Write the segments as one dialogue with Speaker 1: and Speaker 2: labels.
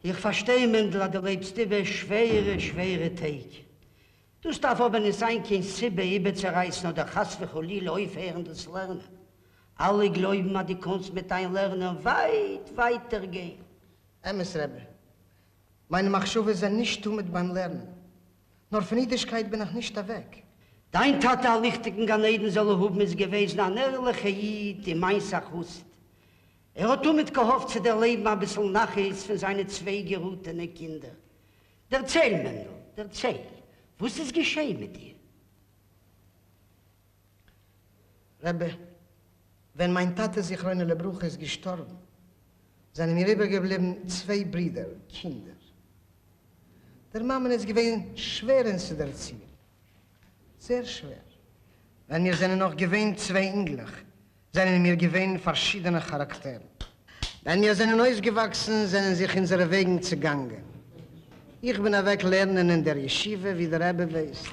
Speaker 1: איך פארשטיי מענדל אז דו לעבסט איבער שווערע שווערע טעג. דאס דארף אבער נישט זיין קיין סיבה איבערצורייסן אדער חס וחלילה אויפהערן דאס לערנען. אלע גלויבן אז דו קאנסט מיט דיין לערנען ווייט ווייטער גיין.
Speaker 2: אמת רבי, מיינע מחשבות זענען נישט תמיד ביים לערנען, נאר פון אידישקייט בין איך נישט אוועק.
Speaker 1: דיין טאטע א ליכטיגן גן עדן זאל ער האבן איז געוועזן אן ערליכע איד און מיינס א חסיד. ער האט תמיד געהאפט צו דערלעבן אביסל נחת פון זיינע צוויי געראטענע קינדער. דערצייל מענדל, דערצייל, וואס איז געשעהן מיט דיר?
Speaker 2: רבי, ווען מיין טאטע זכרונו לברכה איז געשטארבן, זענען מיר איבערגעבליבן צוויי ברידער, קינדער. דער מאמען איז געווען שווער אונז צו דערציען, זעהר שווער. ווען מיר זענען נאך געווען צוויי אינגלעך, זענען מיר געווען פארשידענע כאראקטערן. ווען מיר זענען אויסגעוואקסן זענען זיך אונזערע וועגן צעגאנגען. איך בין אוועק לערנען אין דער ישיבה ווי דער רבי ווייסט,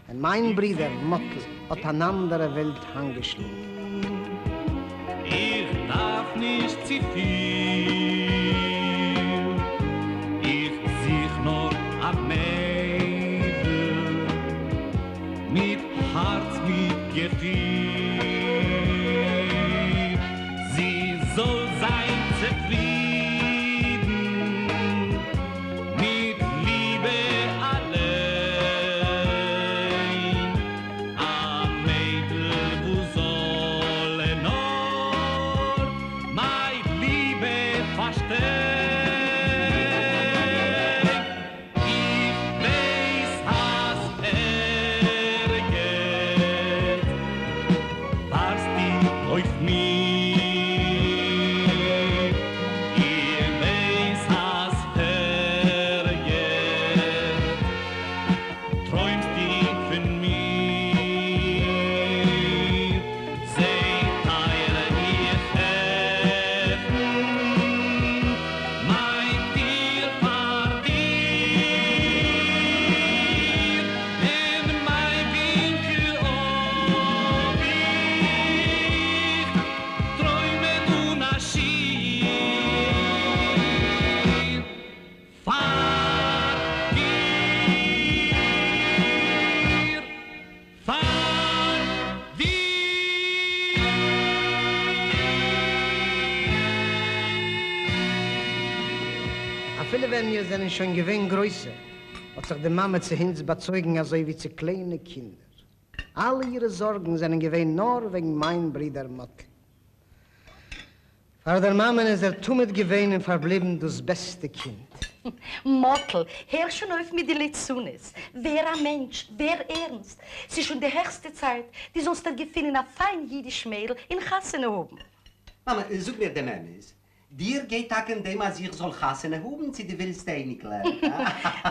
Speaker 2: און מיין ברודער מאטל האט אן אנדערע וועלט איינגעשלונגען.
Speaker 3: איך דארף נישט צופיל, איך זוך נאר א מיידל מיט הארץ מיט געפיל, זי זאל זיין צופרידן מיט ליבע אליין, א מיידל וואס זאל נאר מיין ליבע פארשטיין. איך ווייס אז ערגעץ ווארטסטו אויף מיר, איך ווייס אז ערגעץ טרוימסטו פון מיר, זע טייערע איך עפן מיין טיר פאר דיר, אין מיין ווינקל האב איך טרוימען אן א שיעור פאר דיר, פאר דיר.
Speaker 2: אפילו ווען מיר זענען שוין געווען גרויסע, האט זיך די מאמע צו אונז באצויגן אזוי ווי צו קליינע קינדער. אלע אירע זארגן זענען געווען נאר וועגן מיין ברודער מאטל. פאר דער מאמען איז ער תמיד געווען און פארבליבן דאס בעסטע קינד.
Speaker 4: מאטל, הער שוין אויף מיט די ליצנות, ווער א מענטש, ווער ערנסט, ס'איז שוין די העכסטע צייט דו זאלסט דיר געפינען א פיין אידיש מיידל און חתונה האבן.
Speaker 5: מאמע, זאג מיר דעם אמת, דיר גייט טאקע אין דעם אז איך זאל חתונה האבן, צי דו ווילסט אייניקלעך?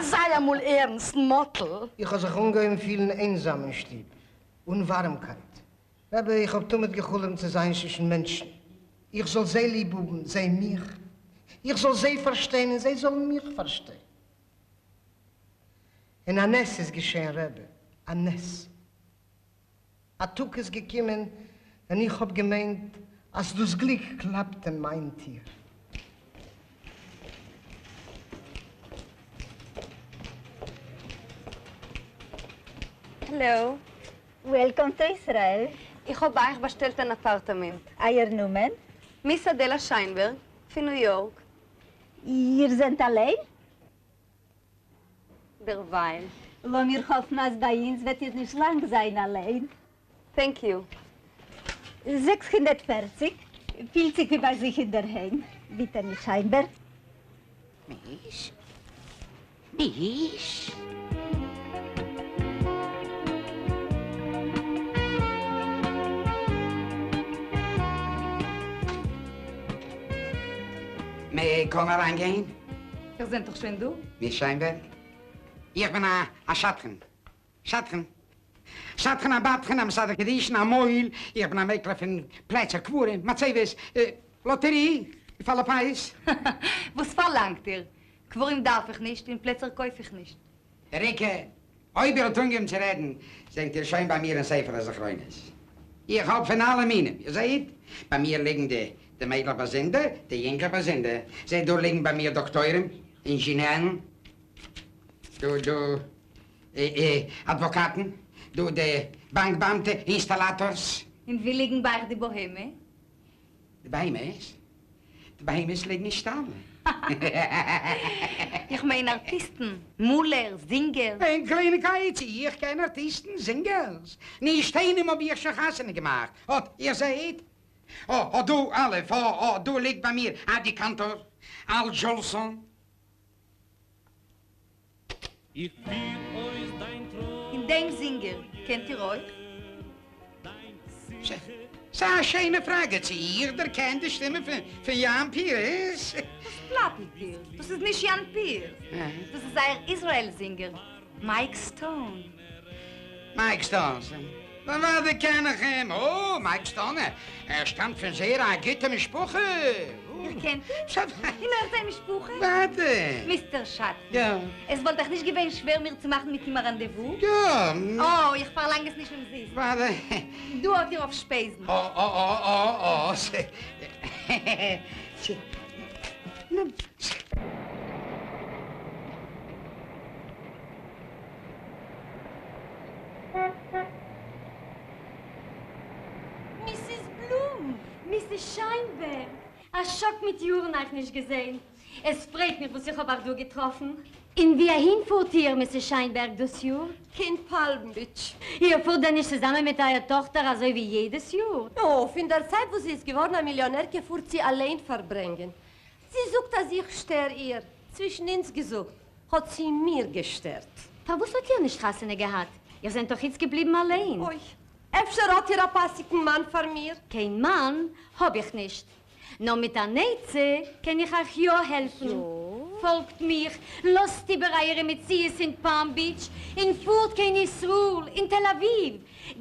Speaker 4: זיי אמאל ערנסט, מאטל.
Speaker 2: איך האב זיך אנגעהויבן פילן איינזאם אין שטוב, אן ווארעמקייט. רבי, איך האב תמיד געחלומט צו זיין צווישן מענטשן, איך זאל זיי ליב האבן, זיי מיך, איך זאל זיי פארשטיין און זיי זאלן מיך פארשטיין. און א נס איז געשען רבי, א נס. א טאג איז געקומען ווען איך האב געמיינט אז דאס גליק קלאפט אין מיין טיר.
Speaker 6: העלאו.
Speaker 7: וועלקאם טו ישראל.
Speaker 6: איך האב ביי אייך באשטעלט אן אפארטמענט.
Speaker 7: אייער נאמען?
Speaker 6: מיס אדעלא שיינבערג, פון ניו יארק.
Speaker 7: איר זענט אליין?
Speaker 6: דערווייל.
Speaker 7: לאמיר האפן אז ביי אונז וועט איר נישט לאנג זיין אליין.
Speaker 6: טענק יו.
Speaker 7: 640, פילט זיך ווי ביי זיך אינדערהיים. ביטע מיס שיינבערג.
Speaker 8: מיש? מיש? מ'קען אריינגיין?
Speaker 9: איר זענט דאך שוין דא.
Speaker 8: מיס שיינבערג, איך בין א שדכן. שדכן. שדכן א בדחן א מסדר קידושין א מוהל, איך בין א מעקלער פון פלעצער, קברים, מצבות, לאטערי, מפעל הפיס.
Speaker 9: וואס פארלאנגט איר? קברים דארף איך נישט און פלעצער קויף איך נישט.
Speaker 8: ריקע, אויב איר האט אנגעהויבן צו רעדן, זענט איר שוין ביי מיר אין ספר הזכרונות. איך האב פון אלע מינים, איר זעהט? ביי מיר ליגן די די מיידלעך באזונדער, די יונגלעך באזונדער. זעהט דא ליגן ביי מיר דאקטוירים, אינזשינערן, דא דא אדוואקאטן, דא די באנק באאמטע, אינסטאלאטארס.
Speaker 9: און וואו ליגן ביי אייך די בהמות?
Speaker 8: די בהמות? די בהמות ליגן אין שטאל.
Speaker 9: איך מיין ארטיסטן, מאלער, זינגערס.
Speaker 8: איין קלייניגקייט, איך קען ארטיסטן, זינגערס? נישט איינעם האב איך שוין חתונה געמאכט. אט, איר זעהט? אט דא, א', אט דא ליגט ביי מיר אדי קאנטאר, אל דזשולסאן.
Speaker 3: איך פיר אויס דיין טרויער.
Speaker 9: און דעם זינגער קענט איר אויך?
Speaker 8: ס'איז א שיינע פראגע צו איך דערקען די שטימע פון יאן פירס.
Speaker 9: וואס פלאפלט איר? דאס איז נישט יאן פירס, דאס איז אייער איזראעל זינגער מייק סטאון.
Speaker 8: מייק סטאון? אוודאי קען איך אים. או, מייק סטאון, ער שטאמט פון זייער א גוטע משפחה.
Speaker 9: איר קענט אים? און אויך זיין משפחה?
Speaker 8: אוודאי.
Speaker 9: מיסטער שדכן,
Speaker 8: יא.
Speaker 9: עס וואלט אייך נישט געווען שווער מיר צו מאכן מיט אים א ראנדעוואו?
Speaker 8: יא.
Speaker 9: או, איך פארלאנג עס נישט אומזיסט.
Speaker 8: אוודאי.
Speaker 9: דא האט איר אויף שפעזן.
Speaker 8: או, או, או, או, או,
Speaker 10: מיסיס בלום! מיסיס שיינבערג! א שאק מיט יארן אייך נישט געזען. עס פרייט מיך וואס איך האב אייך דא געטראפן. און וואו אהין פארט איר, מיסיס שיינבערג, דאס יאר?
Speaker 11: קיין פאלם ביטש.
Speaker 10: איר פארט דען נישט צוזאמען מיט אייער טאכטער אזוי ווי יעדעס יאר?
Speaker 11: נו, פון דער צייט וואס זי איז געווארן א מיליאנערקע פארט זי אליין פארברענגען. זי זאגט אז איך שטער איר. צווישן אונז געזאגט, האט זי מיר געשטערט.
Speaker 10: פארוואס האט איר נישט חתונה געהאט? איר זענט דאך איצט געבליבן אליין.
Speaker 11: אוי, אפשר האט איר א פאסיגן מאן פאר מיר?
Speaker 10: קיין מאן האב איך נישט, נאר מיט אן עצה קען איך אייך יא העלפן. פאלגט מיך, לאזט איבער אייערע מציאות אין פאלם ביטש און פארט קיין ישראל, אין תל אביב.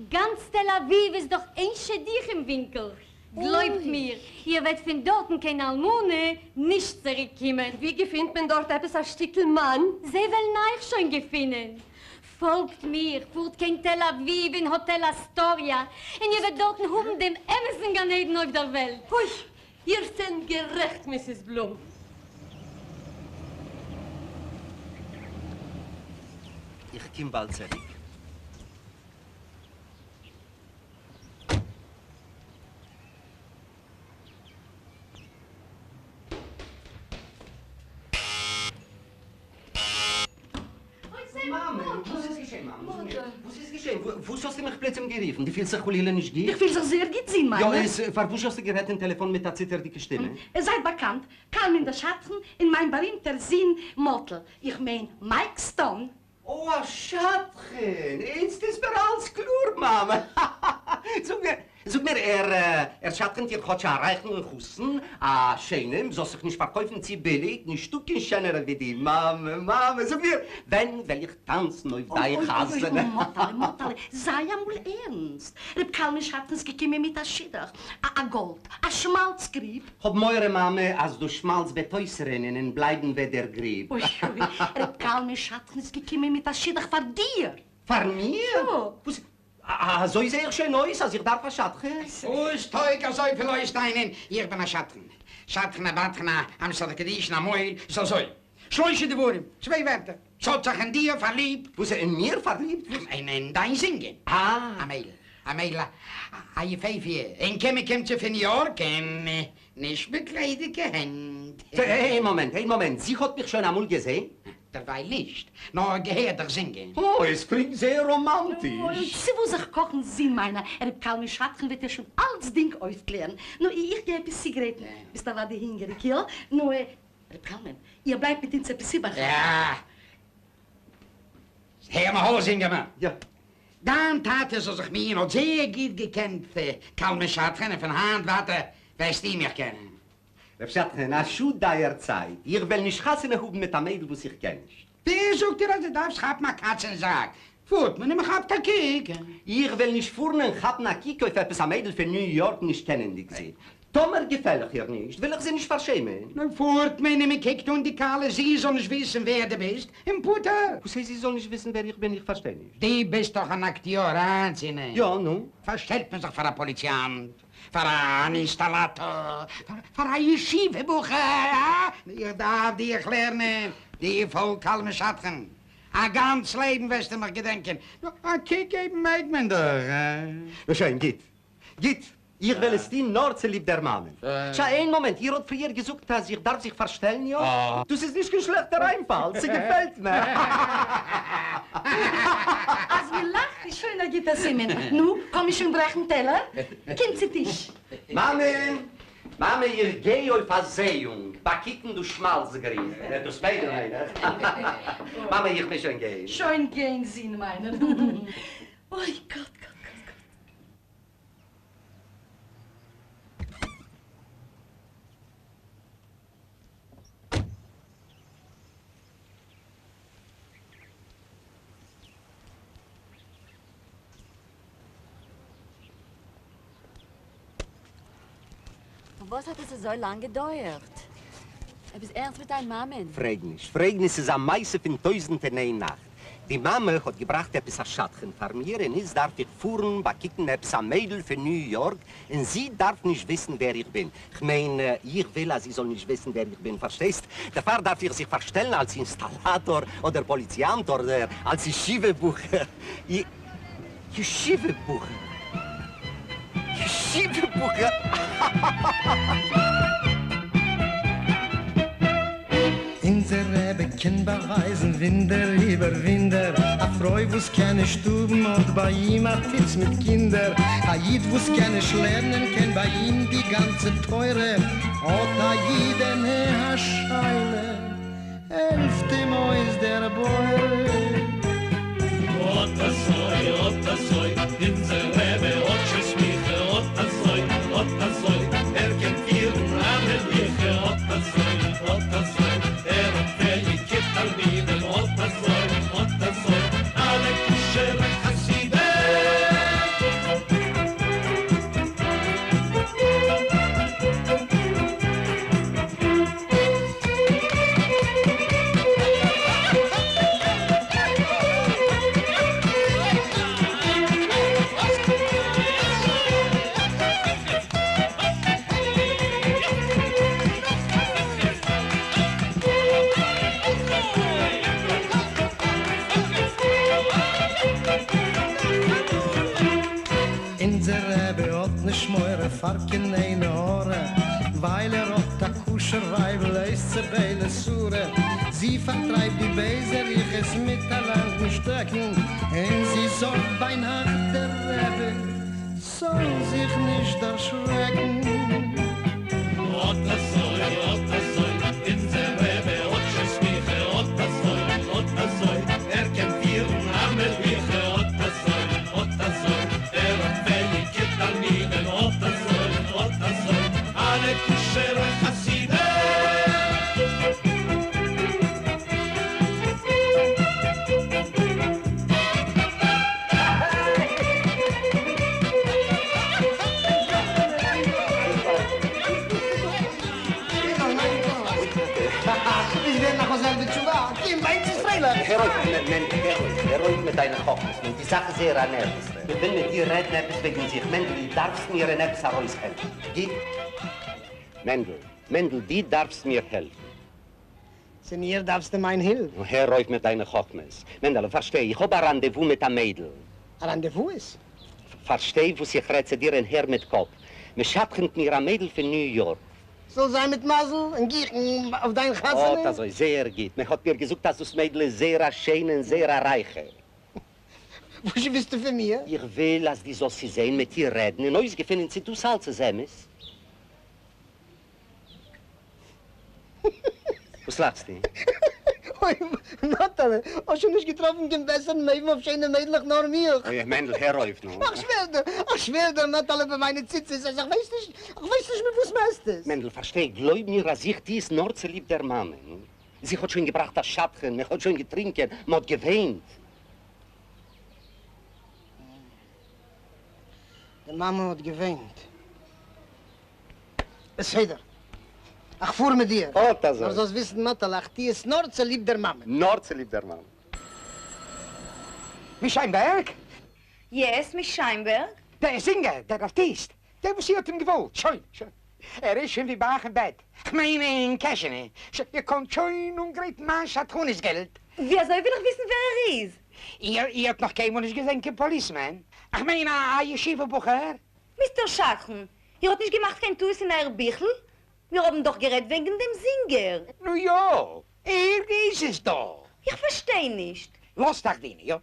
Speaker 10: גאנץ תל אביב איז דאך איין שידוכים ווינקל. גלויבט מיר, איר וועט פון דארטן קיין אלמנה נישט צוריק קומען.
Speaker 11: ווי געפינט מען דארט עפעס א שטיקל מאן?
Speaker 10: זיי וועלן אייך שוין געפינען. פאלגט מיך, פארט קיין תל אביב אין האטעל אסטאריא, און איר וועט דארטן האבן דעם אמת'ן גן עדן אויף דער וועלט.
Speaker 11: אוי, איר זענט גערעכט, מיסיס בלום.
Speaker 5: איך קום באלד צוריק. מאמע, וואס איז געשען, מאמע? זאג מיר, וואס איז געשען? וואס האסטו מיך פלוצים גערופן? דו פילסט זיך חלילה נישט גוט?
Speaker 4: איך פיל זיך זייער גוט, זון מיינער.
Speaker 5: יא, איז פארוואס האסטו גערעדט אין טעלעפאן מיט א ציטערדיגע שטימע?
Speaker 4: זייט באקאנט, קלמן דער שדכן און מיין בארימטער זון מאטל, איך מיין מייק סטאון.
Speaker 5: אָ, אַ שדכן! איצט איז מיר אַלץ קלאָר, מאַמע! זאָג מיר, זאָג מיר, ער, ער שדכנט דיר כאָטש אַ רײַכן חתן, אַ שענעם, זאָלסט זיך נישט פֿאַרקױפֿן צו ביליק, נישטאָ קײן שענערע װי דו, מאַמע, מאַמע! זאָג מיר, װען װעל איך טאַנצן אױף דײַן חתונה?
Speaker 4: אוי, מאָטעלע, מאָטעלע, זײַ אַמאָל ערנסט! רב קלמן שדכן איז געקומען מיט אַ שידוך, אַ אַ גאָלד, אַ שמאַלץ-גריב.
Speaker 5: האָב מורא, מאַמע, אַז דאָס שמאַלץ וועט אויסרינען און בלייבן וועט דער גריב.
Speaker 4: אוי, אוי, רב קלמן שדכן איז געקומען מיט אַ שידוך פֿאַר דיר.
Speaker 5: פֿאַר מיר?
Speaker 4: יאָ.
Speaker 5: וואָס, אַזוי זע איך שוין אויס, אַז איך דאַרף אַ שדכן?
Speaker 8: וואָס טויג אַזויפיל אויסטענהן? איך בין אַ שדכן. שדכן, אַ בדחן, אַ מסדר קידושין, אַ מוהל. ס'איז אַזוי. שלושה דברים, צוויי ווערטער. ס'האָט זיך אין דיר פֿאַרליבט.
Speaker 5: וואָס, אין מיר פֿאַרליבט?
Speaker 8: אין, אין דיין זינגען.
Speaker 5: אַ.
Speaker 8: אַ מיידל. א מיידל א יפהפיה, און קומען קומט זי פון ניו יארק און נישט מיט ליידיגע הענט.
Speaker 5: איין מאמענט, איין מאמענט, זי האט מיך שוין אמאל געזעהן?
Speaker 8: דערווייל נישט, נאר געהערט דיך זינגען.
Speaker 5: אוי, עס קלינגט זייער ראמאנטיש.
Speaker 4: צו וואס זיך קאכן זון מיינער, ר' קלמן שדכן וועט דיר שוין אלצדינג אויפקלערן. נו, איך גיי עפעס צוגרייטן, ביסט אוודאי הונגעריג, יא? נו, ר' קלמן, איר בלייבט מיט אונז עפעס איבערכאפן?
Speaker 8: יא. הער מיר אויס, יונגערמאן.
Speaker 5: יא.
Speaker 8: דיין טאטע זאל זיך מיען האט זייער גוט געקענט קלמן שדכן און פון היינט ווייטער וועסטו מיך קענען.
Speaker 5: רב שדכן, א שאד אייער צייט, איך וועל נישט חתונה האבן מיט א מיידל וואס איך קען נישט.
Speaker 8: ווער זאגט דיר אז דו דארפסט כאפן א קאץ אין זאק? פארט מען און מען כאפט א קוק.
Speaker 5: איך וועל נישט פארן און כאפן א קוק אויף עפעס א מיידל פון ניו יארק נישט קענענדיג זי. טאמער געפעל איך איר נישט, וועל איך זי נישט פארשעמען.
Speaker 8: נו, פארט מען און מען קוקט אן די כלה, זי זאל נישט וויסן ווער דו ביסט, און פטור.
Speaker 5: וואס הייסט זי זאל נישט וויסן ווער איך בין? איך פארשטיי נישט.
Speaker 8: דו ביסט דאך אן אקטיאר, הא? צי ניין?
Speaker 5: יא, נו?
Speaker 8: פארשטעלט מען זיך פאר א פאליציאנט, פאר אן אינסטאלאטאר, פאר א ישיבה בחור, הא? איך דארף דיך לערנען, דו פאלג קלמן שדכן, א גאנץ לעבן וועסטו מיך געדענקען. נו, א קוק געבן מעג מען דאך, הא?
Speaker 5: נו שוין, גוט, גוט, איך וועל עס טון נאר צוליב דער מאמען. שא, איין מאמענט, איר האט פריער געזאגט אז איך דארף זיך פארשטעלן, יא? דאס איז נישט קיין שלעכטער איינפאל, ס'געפעלט מיר.
Speaker 4: אז מ'לאכט איז שוין א גוטער סימן. נו, קען מען שוין ברעכן טעלער? קומט צו טיש.
Speaker 5: מאמע, מאמע, איך גיי אויף א זעאונג, באקוקן דאס שמאלץ גריב, דאס מיידל מיין איך. מאמע, איך מוז שוין גיין.
Speaker 4: שוין גיין, זון מיינער. אוי גאט, גאט, גאט, גאט.
Speaker 12: פארוואס האט עס אזוי לאנג געדויערט? עפעס ערנסט מיט דיין מאמען?
Speaker 5: פרעג נישט, פרעג נישט, ס'איז א מעשה פון טויזנט און איין נאכט. די מאמע האט געבראכט עפעס א שדכן פאר מיר און איצט דארף איך פארן באקוקן עפעס א מיידל פון ניו יארק און זי דארף נישט וויסן ווער איך בין, כ'מיין איך וויל אז זי זאל נישט וויסן ווער איך בין פארשטייסט? דערפאר דארף איך זיך פארשטעלן אלס אינסטאלאטאר אדער פאליציאנט אדער אלס ישיבה בחור. ישיבה בחור. ישיבה בחור.
Speaker 13: אונזער רבי קען באווייזן ווינדער איבער ווינדער, א פרוי וואס קען נישט האבן האט ביי אים א טוץ מיט קינדער, א איד וואס קען נישט לערנען קען ביי אים די גאנצע תורה, האט א אידענע א שאלה העלפט אים אויס דער בורא.
Speaker 3: אָט אַזוי, אָט אַזוי, אונדזער רבי האָט שוין סמיכה, אָט אַזוי, אָט אַזוי, ער קען פֿירן אַ מלוכה, אָט אַזוי, אָט אַזוי, ער האָט פֿעיִקע תּלמידים, אָט אַזוי, אָט אַזוי, אַלע כּשרע חסידים.
Speaker 13: אונזער רבי האט נישט מורא פאר קיין עין הרע, ווייל ער האט א כשר ווייבל הייסט זי ביילע שרה, זי פארטרייבט די בייזע רוחות מיט א לאנגן שטעקן, און זי זארגט ביינאכט דער רבי זאל זיך נישט דערשרעקן.
Speaker 3: אָט אַזוי, אָט אַזוי, אונדזער רבי האָט שוין סמיכה, אָט אַזוי, אָט אַזוי, ער קען פירן אַ מלוכה, אָט אַזוי, אָט אַזוי, ער האָט פעאיקע תלמידים, אָט אַזוי, אָט אַזוי, אַלע כּשרע חסידים.
Speaker 2: ווילסט ווערן א חוזר בתשובה? קום ביי אונז איז פרייליך!
Speaker 5: הער אויף, מענדל, הער אויף, הער אויף מיט דיינע חכמות, נו, די זאך איז זייער אן ערנסטע, איך וויל מיט דיר רעדן עפעס וועגן זיך, מענדל, דו דארפסט מיר אין עפעס ארויסהעלפן, גוט? מענדל, מענדל, דו דארפסט מיר העלפן.
Speaker 2: צו מיר דארפסטו מיין הילף?
Speaker 5: נו, הער אויף מיט דיינע חכמות. מענדעלע, פארשטיי, איך האב א ראנדעוואו מיט א מיידל.
Speaker 2: א ראנדעוואו איז?
Speaker 5: פארשטיי וואס איך רעד צו דיר און הער מיט קאפ. מ'שדכנ'ט מיר א מיידל פון ניו יארק.
Speaker 2: זאל זיין מיט מזל און גיכן אויף דיין חתונה.
Speaker 5: אט אזוי, זייער גוט. מען האט מיר געזאגט אז דאס מיידל איז זייער א שיינע און זייער א רייכע.
Speaker 2: וואס ווילסטו פון מיר?
Speaker 5: איך וויל אז דו זאלסט זי זען, מיט איר רעדן און אויסגעפינען צי דאס אלץ איז אמת. וואס לאכסטו?
Speaker 2: אוי, מאטעלע, האסט שוין נישט געטראפן קיין בעסערן מבין אויף שיינע מיידלעך נאר מיך?
Speaker 5: אוי, מענדל, הער אויף נו.
Speaker 2: איך שווער דיר, איך שווער דיר, מאטעלע, ביי מיינע ציצית, אז איך ווייס נישט, איך ווייס נישט מיט וואס מ'עסט עס.
Speaker 5: מענדל, פארשטיי, גלויב מיר אז איך טו עס נאר צוליב דער מאמע. נו, זי האט שוין געבראכט א שדכן, מען האט שוין געטרינקען, מען האט געוויינט.
Speaker 2: די מאמע האט געוויינט. בסדר. איך פאר מיט דיר.
Speaker 5: אט אזוי.
Speaker 2: נאר זאלסט וויסן מאטעלע, איך טו עס נאר צוליב דער מאמע.
Speaker 5: נאר צוליב דער מאמע.
Speaker 8: מיס שיינבערג?
Speaker 9: יעס, מיס שיינבערג.
Speaker 8: דער זינגער, דער ארטיסט, דער וואס איר האט אים געוואלט, שוין, שוין, ער איז שוין ווי ביי אייך אין בעט, כ'מיין אין קעשענע, שוין, איר קאנט שוין אנגרייטן מיין שדכנות געלט.
Speaker 9: ווי אזוי וויל איך וויסן ווער ער איז?
Speaker 8: איר, איר האט נאך קיינמאל נישט געזען קיין פאליסמען? כ'מיין א ישיבה בחור?
Speaker 9: מיסטער שדכן, איר האט נישט געמאכט קיין טעות אין אייער ביכל? מיר האבן דאך גערעדט וועגן דעם זינגער.
Speaker 8: נו יא, ער איז עס דאך.
Speaker 9: איך פארשטיי נישט.
Speaker 8: לאזט אייך דינען, יא.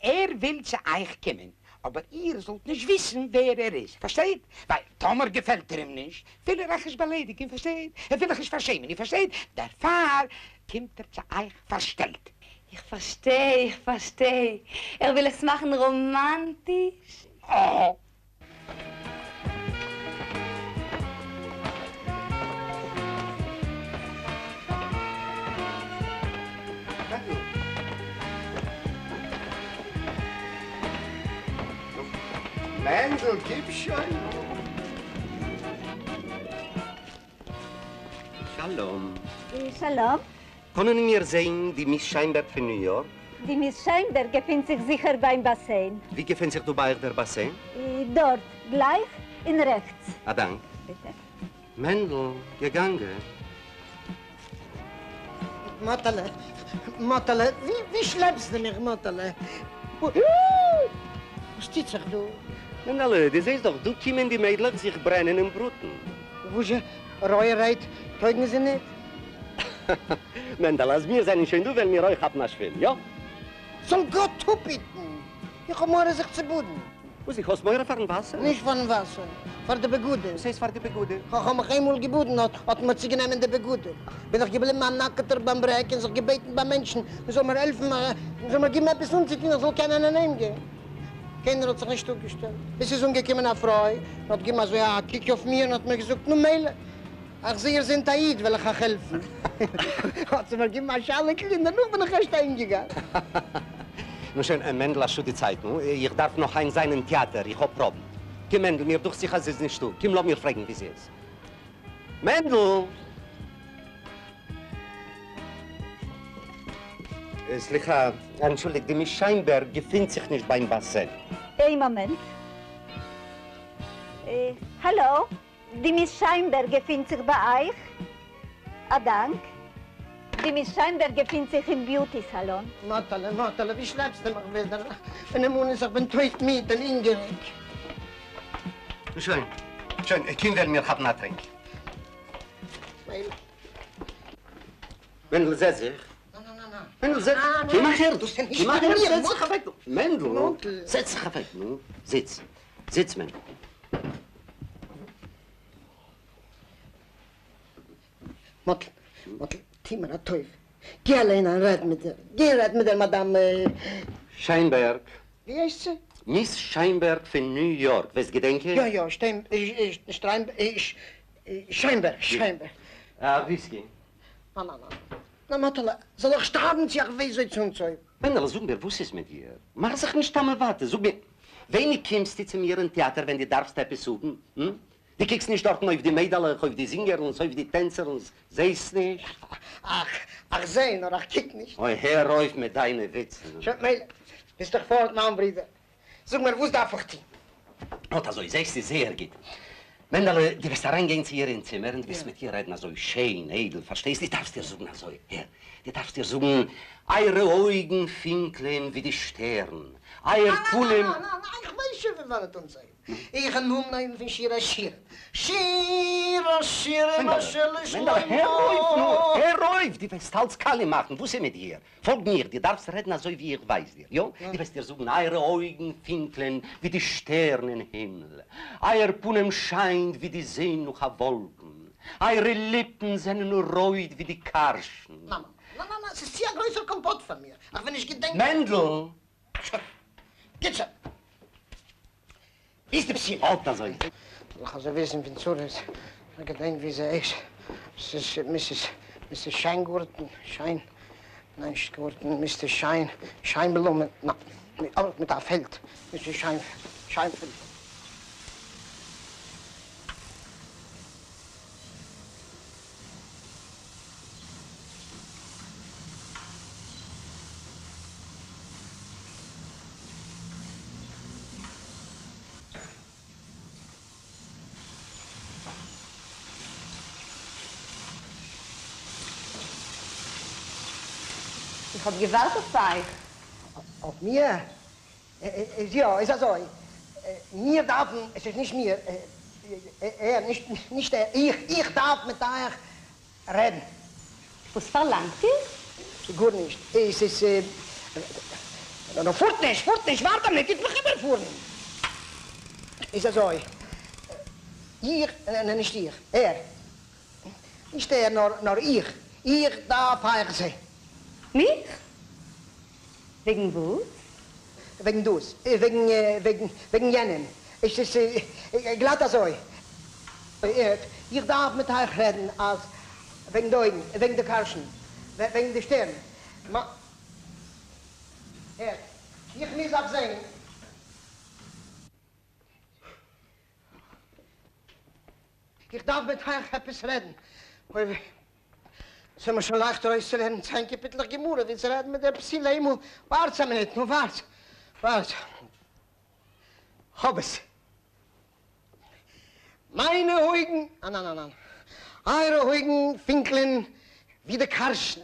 Speaker 8: ער וויל צו אייך קומען, אבער איר זאלט נישט וויסן ווער ער איז, פארשטייט? ווייל טאמער געפעלט איר אים נישט, וויל ער אייך נישט באליידיגן, פארשטייט? ער וויל אייך נישט פארשעמען, איר פארשטייט? דערפאר קומט ער צו אייך פארשטעלט.
Speaker 9: איך פארשטיי, איך פארשטיי. ער וויל עס מאכן ראמאנטיש.
Speaker 8: אה!
Speaker 5: מענדל, גיב שוין! שלום.
Speaker 7: שלום.
Speaker 5: קענען מיר זעהן די מיס שיינבערג פון ניו יארק?
Speaker 7: די מיס שיינבערג געפינט זיך זיכער ביים באסיין.
Speaker 5: ווי געפינט זיך דא ביי אייך דער באסיין?
Speaker 7: דארט, גלייך און רעכטס.
Speaker 5: א דאנק.
Speaker 7: ביטע.
Speaker 5: מענדל, געגאנגען.
Speaker 2: מאטעלע, מאטעלע, ווי שלעפסטו מיך, מאטעלע? וואס טוט זיך דא?
Speaker 5: מענדעלע, דו זעסט דאך, דא קומען די מיידלעך זיך ברענען און בראטן.
Speaker 2: וואזשע, רויערהייט טויגן זיי ניט?
Speaker 5: מענדעלע, אז מיר זענען שוין דא, וועלן מיר אויך כאפן א שווים, יא?
Speaker 2: זאל גאט אפהיטן! איך האב מורא זיך צו באדן.
Speaker 5: וואס, דו האסט מורא פארן וואסער?
Speaker 2: נישט פארן וואסער, פאר די בגדים.
Speaker 5: וואס הייסט פאר די בגדים?
Speaker 2: כ'האב מיך איינמאל געבאדן, האט האט מען צוגענומען די בגדים. בין איך געבליבן א נאקעטער ביים ברעג און זיך געבעטן ביי מענטשן, מען זאל מיר העלפן, מען זאל מיר גיבן עפעס אנצוטון איך זאל קענען אהיים גיין. קיינער האט זיך נישט אפגעשטעלט. ביז ס'איז אנגעקומען א פרוי און האט געגעבן אזוי א קוק אויף מיר און האט מיר געזאגט, נו מילא, איך זע איר זענט א איד, וועל איך אייך העלפן. האט זי מיר געגעבן א שאלעקל און דערנאך בין איך ערשט אהיימגעגאנגען.
Speaker 5: נו שוין, מענדל, א שאד די צייט, נו, איך דארף נאך היינט זיין אין טעאטער, איך האב פראבן. קום מענדל, מיר דוכט זיך אז זי איז נישטא, קום לאמיר פרעגן וואו זי איז. מענדל! סליחה, אנטשולדיגט, די מיס שיינבערג געפינט זיך נישט ביים באסען.
Speaker 7: איין מאמענט. האלא, די מיס שיינבערג געפינט זיך ביי אייך? א דאנק. די מיס שיינבערג געפינט זיך אין ביוטי סאלאן.
Speaker 2: מאטעלע, מאטעלע, ווי שלעפסטו מיך ווידער? בנאמנות איך בין טויט מיד און הונגעריג.
Speaker 5: נו שוין, שוין, קום וועלן מיר כאפן א טרינק.
Speaker 2: מילא.
Speaker 5: מענדל, זעץ זיך. מענדל, זעץ זיך. קום אהער, קום אהער, זעץ זיך אוועק. מענדל, זעץ זיך אוועק, נו, זיץ. זיץ, מענדל.
Speaker 2: מאטל, מאטל, טו מיר א טובה, גיי אליין און רעד מיט איר. גיי רעד מיט דער מאדאם.
Speaker 5: שיינבערג.
Speaker 2: ווי הייסט זי?
Speaker 5: מיס שיינבערג פון ניו יארק, וועסט געדענקען?
Speaker 2: יא יא, שטיין, שטריין, שיינבערג, שיינבערג.
Speaker 5: א וויסקי.
Speaker 2: נא נא נא נא מאטעלע, זאל איך שטארבן צו איך ווייס אזוי צונצויבן.
Speaker 5: מענדעלע, זאג מיר, וואס איז מיט דיר? מאך זיך נישט תמ'עוואטע, זאג מיר, ווייניג קומסטו צו מיר אין טעאטער ווען דו דארפסט עפעס האבן? המ? דו קוקסט נישט דארטן אויף די מיידלעך, אויף די זינגערנס, אויף די טענצערנס, זעסט נישט?
Speaker 2: אך, איך זע, נאר איך קוק נישט.
Speaker 5: אוי, הער אויף מיט דיינע וויצן.
Speaker 2: שוין, מילא, ביסט דאך פארט מיין ברודער. זאג מיר, וואס דארף איך טון?
Speaker 5: אט אזוי, זעסטו, זייער גוט. מענדעלע, דו וועסט אריינגיין צו איר אין צימער און דו וועסט מיט איר רעדן אזוי שיין, איידל, פארשטייסט? דו דארפסט איר זאגן אזוי, הער, דו דארפסט איר זאגן, אייערע אויגן פינקלען ווי די שטערן, אייער פנים.
Speaker 2: נא, נא, נא, נא, איך ווייס שוין פון וואנעט אנצוהייבן. איך וועל אנהייבן פון שיר השירים. שיר! שיר השירים אשר לשלמה.
Speaker 5: מענדעלע, הער אויף נאר, הער אויף, דו וועסט אלץ קאליע מאכן, וואס איז מיט דיר? פאלג מיר, דו דארפסט רעדן אזוי ווי איך ווייז דיר, יא? דו וועסט איר זאגן, אייערע אויגן פינקלען ווי די שטערן אין הימל, אייער פנים שיינט ווי די זון נאך א וואלקן, אייערע ליפן זענען רויט ווי די קארשן.
Speaker 2: נא, נא, נא, ס'איז צו א גרויסער קאמפאט פאר מיר, איך וועל נישט געדענקען.
Speaker 5: מענדל!
Speaker 2: שוין, גוט שוין. ווי איז די בתולה?
Speaker 5: אט אזוי.
Speaker 2: זאל איך אזוי וויסן פון צרות, איך געדענק ווי זי הייסט, ס'איז מיסיס, מיסיס שיינגארטן, שיין, ניין נישט גארטן, מיסטער שיין, שיינבלומען, ניין, אבער מיט א פעלד, מיסיס שיין, שיינפעלד.
Speaker 9: איך האב געווארט אויף אייך.
Speaker 2: אויף מיר? איז יא, איז אזוי, מיר דארפן, עס איז נישט מיר, ער, נישט ער, איך, איך דארף מיט אייך רעדן.
Speaker 9: וואס פארלאנגט איר?
Speaker 2: גארנישט, עס איז, נו, פארט נישט, פארט נישט, ווארט א מינוט, טוט מיך איבערפארן. איז אזוי, איך, ניין נישט איך, ער, נישט ער, נאר איך, איך דארף אייך זען.
Speaker 9: מיך? וועגן וואס?
Speaker 2: וועגן דאס, וועגן, וועגן, וועגן יענעם. עס איז גלאט אזוי. איך דארף מיט אייך רעדן אז וועגן די אויגן, וועגן די קארשן, וועגן די שטערן. הערט, איך מוז אייך זען. איך דארף מיט אייך עפעס רעדן. אוי וויי. ס'איז מיר שוין לייכטער אויסצולערנען צען קאפיטלעך גמרא ווי צו רעדן מיט דער בתולה איינמאל. ווארטס א מינוט, נו ווארטס. ווארטס. כ'האב עס. מיינע אויגן, א ניין ניין ניין. אייערע אויגן פינקלען ווי די קארשן.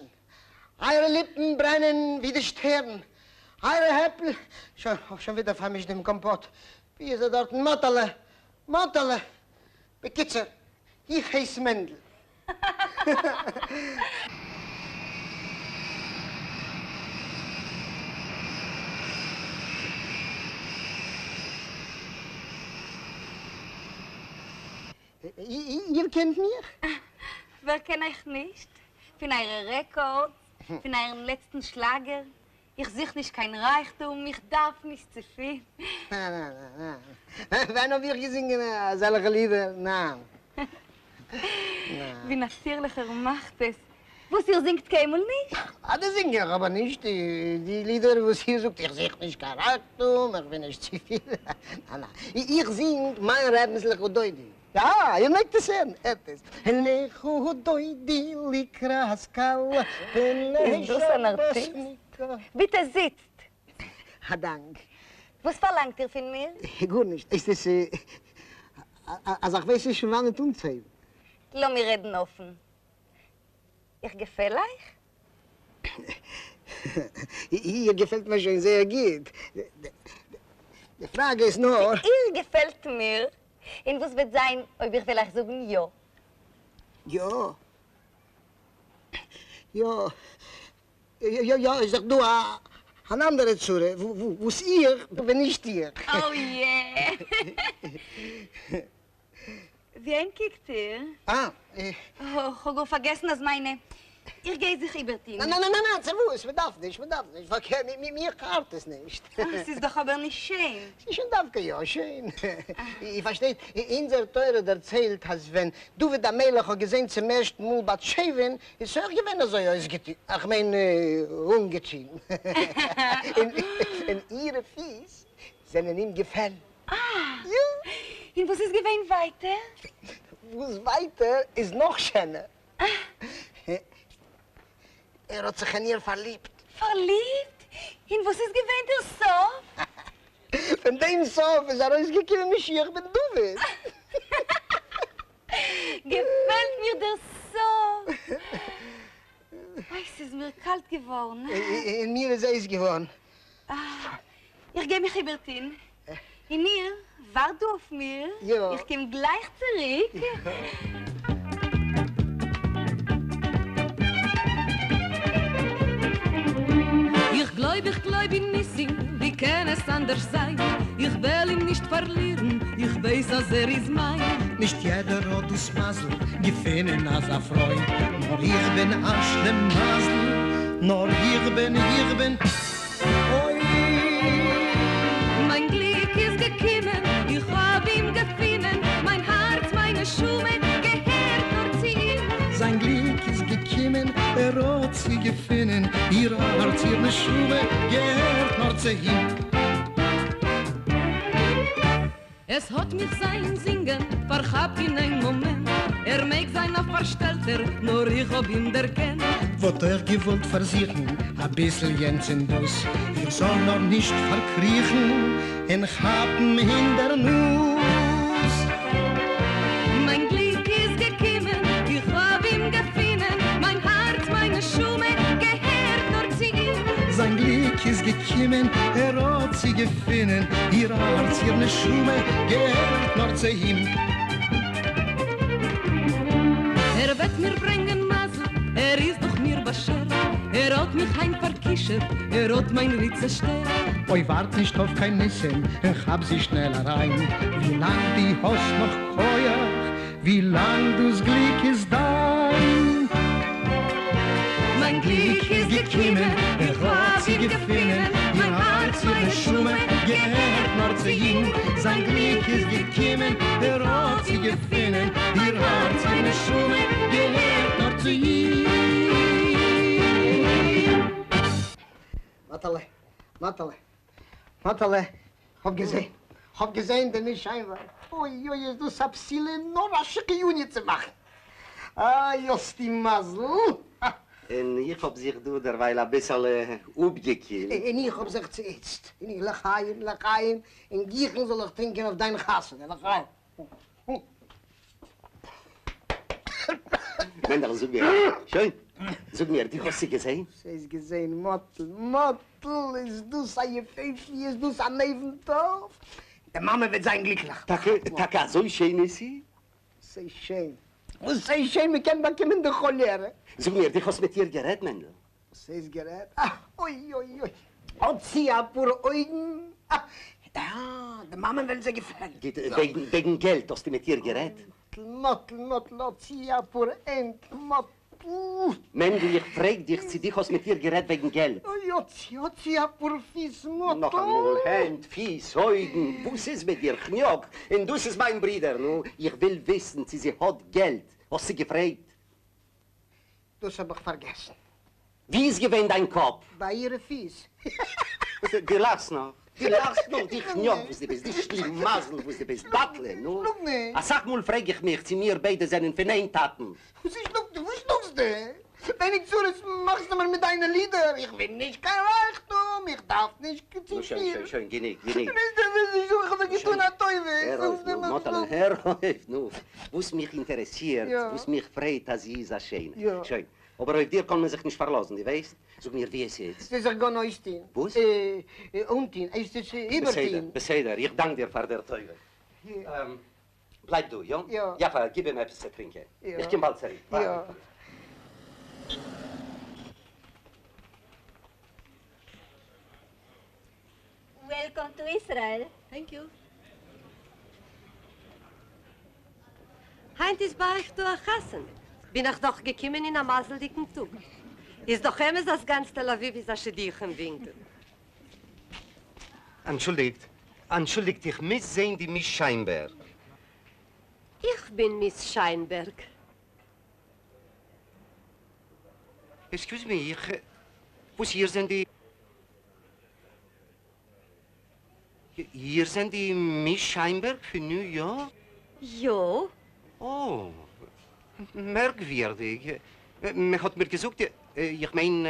Speaker 2: אייערע ליפן ברענען ווי די שטערן. אייערע העפל, שוין, כ'האב שוין ווידער פארמישט דעם קאמפאט. ווי איז ער דארטן? מאטעלע! מאטעלע! בקיצור, איך הייס מענדל. איר קענט מיך?
Speaker 9: ווער קען אייך נישט? פון אייערע רעקארדס, פון אייערן לעצטן שלאגער. איך זוך נישט קיין רייכטום, איך דארף נישט צופיל.
Speaker 2: ניין ניין ניין ניין, ווען האב איך געזינגען אזעלכע לידער? ניין ניין.
Speaker 9: ווי נאטירליך ער מאכט עס. וואס איר זינגט קיינמאל נישט?
Speaker 2: אדער זינג איך אבער נישט די לידער וואס איר זאגט, איך זוך נישט קיין רייכטום, איך בין נישט צופיל. ניין ניין, איך זינג מיין רבינ'ס לכה דודי. יא, איר מעגט עס הערן, הערט עס. לכה דודי לקראת כלה פני
Speaker 9: איז דאס אן ארטיסט? ביטע זיצט.
Speaker 2: א דאנק.
Speaker 9: וואס פארלאנגט איר פון מיר?
Speaker 2: גארנישט, עס איז אז איך ווייס נישט פון וואנעט אנצוהייבן.
Speaker 9: לאמיר רעדן אפן. איך געפעל אייך?
Speaker 2: איר געפעלט מיר שוין זייער גוט. די פראגע איז נאר.
Speaker 9: צי איר געפעלט מיר? און וואס וועט זיין אויב איך וועל אייך זאגן יא?
Speaker 2: יא. יא. יא יא איז דאך דא אן אנדערע צרה וואס איך בין נישט איך.
Speaker 9: אוי יע. ווי אהין קוקט איר?
Speaker 2: אה.
Speaker 9: כ'האב גאר פארגעסן אז מיינע. איך גיי זיך איבערטון.
Speaker 2: ניין ניין ניין ניין צו וואס? מ'דארף נישט מ'דארף נישט פארקערט מיר ארט עס נישט.
Speaker 9: ס'איז דאך אבער נישט שיין.
Speaker 2: ס'איז שוין דווקא יא שיין. איר פארשטייט, אונזער תורה דערציילט אז ווען דוד המלך האט געזען צום ערשטן מאל בת שבע'ן איז אויך געווען אזוי אויסגעטון, איך מיין אנגעטון, און אירע פיס זענען אים געפעלן.
Speaker 9: אה! און וואס איז געווען ווייטער?
Speaker 2: וואס ווייטער איז נאך שענער. ער האט זיך אין איר פארליבט.
Speaker 9: פארליבט? און וואס איז געווען דער סוף?
Speaker 2: פון דעם סוף איז ארויסגעקומען משיח בן דוד.
Speaker 9: געפעלט מיר דער סוף. אוי, ס'איז מיר קאלט געווארן.
Speaker 2: און מיר איז הייס געווארן.
Speaker 9: איך גיי מיך איבערטון. און איר ווארט דא אויף מיר, איך קום גלייך צוריק.
Speaker 14: איך גלויב, איך גלויב אין ניסים, ווי קען עס אנדערש זיין? איך וועל אים נישט פארלירן, איך ווייס אז ער איז מיין.
Speaker 13: נישט יעדער האט דאס מזל געפינען אזא פרוי, נאר איך בין א שלימזל, נאר איך בין, איך בין, אוי.
Speaker 14: מיין גליק איז געקומען, איך האב אים געפונען, מיין הארץ, מיין נשמה, געהערט נאר צו אים.
Speaker 13: זיין גליק איז געקומען, ער האט זי געפונען, איר הארץ, איר נשמה, געהערט נאר צו אים.
Speaker 14: עס האָט מיך זײַן זינגען פֿאַרכאַפּט אין אײן מאָמענט. ער מעג זײַן אַ פֿאַרשטעלטער, נאָר איך האָב אים דערקענט.
Speaker 13: וואָלט אויך געוואָלט פֿאַרזוכן אַ ביסל יענץ און דאָס, איך זאָל נאָר נישט פֿאַרקריכן און כאַפּן אין דער נאָז.
Speaker 14: מײַן גליק איז געקומען, איך האָב אים געפֿונען, מײַן האַרץ, מײַן נשמה געהערט נאָר צו אים.
Speaker 13: זײַן גליק איז געקומען, ער האָט זי געפֿונען, איר הארץ, איר נשמה, געהערט נאר צו אים.
Speaker 14: ער וועט מיר ברענגען מזל, ער איז דאך מיר באשערט, ער האט מיך היינט פאר'כישופ'ט, ער האט מיין רו צעשטערט.
Speaker 13: אוי ווארט נישט אויף קיין ניסים און כאפ זי שנעל אריין, ווי לאנג דו האסט נאך כח, ווי לאנג דאס גליק איז דיין.
Speaker 14: מיין גליק איז געקומען, איך האב זי געפונען, מיין הארץ, מיין נשמה,
Speaker 13: געהערט נאר צו אים. זיין גליק איז געקומען, ער האט זי געפונען, איר הארץ, איר נשמה, געהערט נאר צו אים.
Speaker 2: מאטעלע, מאטעלע, מאטעלע, כ'האב געזען, כ'האב געזען די מיס שיינבערג, אוי אוי איז דאס א בתולה נאר א שהחיינו צו מאכן, איי האסטו מזל.
Speaker 5: און איך האב זיך דא דערווייל אביסעלע אפגעקילט.
Speaker 2: און איך האב זיך צוהיצט, און איך לחיים, לחיים, אין גיכן זאל איך טרינקען אויף דיין חתונה, לחיים.
Speaker 5: מענדעלע זאג מיר, שוין, זאג מיר, דו האסט זי געזען?
Speaker 2: ס'איז געזען, מאטל, מאטל, איז דאס א יפהפיה, איז דאס אן אבן טוב, די מאמע וועט זיין גליקליך.
Speaker 5: טאקע, טאקע אזוי שיין איז זי?
Speaker 2: ס'איז שיין, וואס איז שיין, מ'קען באקומען די כאלערע.
Speaker 5: זאג מיר, דו האסט מיט איר גערעדט, מענדל?
Speaker 2: וואס הייסט גערעדט? אה! אוי אוי אוי! האט זי א פאר אויגן! אה! אה! די מאמען וועלן זיי געפעלן!
Speaker 5: גוט, וועגן, וועגן געלט האסטו מיט איר גערעדט?
Speaker 2: מאטל, מאטל, האט זי א פאר הענט! מאטל!
Speaker 5: מענדל, איך פרעג דיך צי דו האסט מיט איר גערעדט וועגן געלט?
Speaker 2: אוי, האט זי, האט זי א פאר פיס! מאטל!
Speaker 5: נאכאמאל, הענט, פיס, אויגן, וואס איז מיט דיר, כניאק? און דאס איז מיין ברודער, נו, איך וויל וויסן צי זי האט געלט, האסט זי געפרעגט?
Speaker 2: דאס האב איך פארגעסן.
Speaker 5: ווי איז געווען דיין קאפ?
Speaker 2: ביי אירע פיס.
Speaker 5: דו לאכסט נאך? דו לאכסט נאך? דו כניאק וואס דו ביסט, דו שלימזל וואס דו ביסט, בטלן, נו. אסאך מאל פרעג איך מיך צו מיר ביידע זענען פון איין טאטן.
Speaker 2: וואס שלאגסטו? וואס שלאגסטו? ווייניג צרות מאכסטו מיר מיט דיינע לידער? איך וויל נישט קיין רייכטום, איך דארף נישט צו
Speaker 5: נו שוין, שוין, שוין, גענוג, גענוג.
Speaker 2: איך האב דיר געטון א טובה.
Speaker 5: הער אויף, נו, מאטעלע, הער אויף, נו. וואס מיך אינטערעסירט, וואס מיך פרייט אז זי איז א שיינע. שוין, אבער אויף דיר קאן מען זיך נישט פארלאזן, דו ווייסט? זאג מיר ווי עס איז.
Speaker 2: זי זיך גיין אויסטוהן.
Speaker 5: וואס?
Speaker 2: אנטוהן, הייסט עס איבערטוהן.
Speaker 5: בסדר, בסדר, איך דאנק דיר פאר דער טובה. בלייב דא, יא?
Speaker 2: יא.
Speaker 5: יפה, גיב אים עפעס צו טרינקען.
Speaker 2: יא.
Speaker 5: איך קום באלד צוריק.
Speaker 2: יא.
Speaker 7: וועלקאם טו איזראעל.
Speaker 11: טענק יו. היינט איז ביי אייך דא א חתונה, בין איך דאך געקומען אין א מזל'דיגן טאג. איז דאך אמת אז גאנץ תל אביב איז א שידוכים ווינקל.
Speaker 5: אנטשולדיגט, אנטשולדיגט איך מוז זעהן די מיס שיינבערג.
Speaker 11: איך בין מיס שיינבערג.
Speaker 5: עקסקיוז מי, איך... וואס איר זענט די... איר זענט די מיס שיינבערג פון ניו יארק?
Speaker 11: יא.
Speaker 5: או, מערקווירדיג. מען האט מיר געזאגט, איך מיין,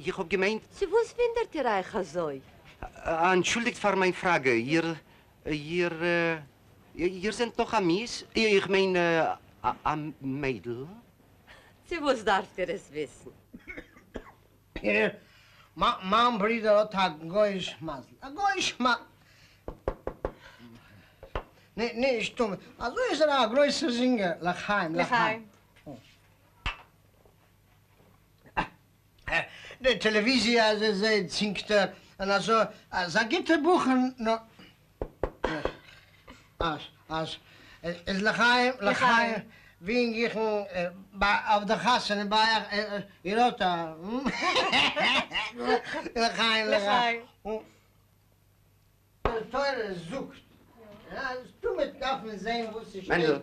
Speaker 5: איך האב געמיינט.
Speaker 11: צו וואס וואונדערט איר אייך אזוי?
Speaker 5: אנטשולדיגט פאר מיין פראגע, איר, איר, איר זענט נאך א מיס? איך מיין, א מיידל?
Speaker 11: צו וואס דארפט איר עס וויסן?
Speaker 2: מיין ברודער האט א גוי'איש מזל. א גוי'איש מ. נישט תמיד. אזוי איז ער א גרויסער זינגער. לחיים, לחיים. די טעלעוויזיע אז ער זעהט זינגט ער און אזוי איז א גוטער בחור נאר אז אז איז לחיים לחיים ווי אינגיכן ביי אויף די חתונה ביי אייך איר האט א לחיים לחיים. די תורה זאגט אז תמיד דארף מען זעהן וואס ס'שטייט.
Speaker 5: מענדל,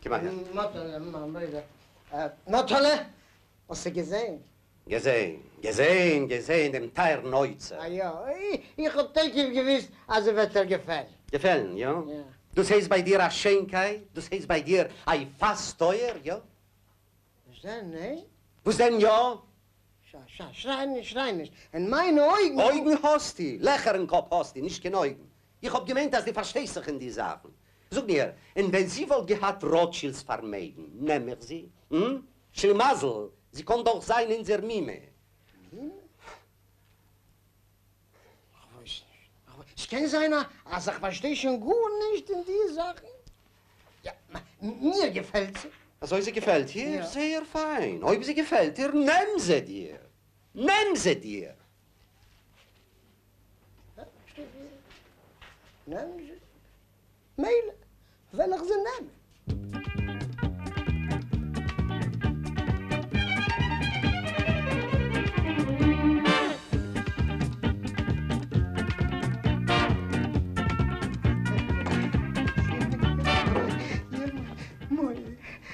Speaker 5: קום אהער.
Speaker 2: מאטעלע, מיין ברודער. מאטעלע, האסטו געזעהן?
Speaker 5: געזעהן, געזעהן, געזעהן דעם טייערן אוצר.
Speaker 2: א יא, איך האב תיכף געוואוסט אז ער וועט דיר געפעלן.
Speaker 5: געפעלן, יא? דאס הייסט ביי דיר א שיינקייט? דאס הייסט ביי דיר א יפת תואר, יא?
Speaker 2: וואס דען, ניין?
Speaker 5: וואס דען יא?
Speaker 2: שאַ, שאַ, שריי נישט, שריי נישט, אין מיינע אויגן.
Speaker 5: אויגן האסטו, לעכער אין קאפ האסטו, נישט קיין אויגן. איך האב געמיינט אז דו פארשטייסט זיך אין די זאכן. זאג מיר, און ווען זי וואלט געהאט ראטשילד'ס פארמעגן, נעם איך זי? המ? שלימזל, זי קאן דאך זיין אונזער מומע.
Speaker 2: מומע? כ'ווייס נישט. ס'קען זיין אז איך פארשטיי שוין גארנישט אין די זאכן. יא, מיר געפעלט זי.
Speaker 5: אזוי זי געפעלט דיר? זייער פיין. אויב זי געפעלט דיר, נעם זי דיר. נעם זי דיר.
Speaker 2: נעם זי. מילא, וועל איך זי נעמען.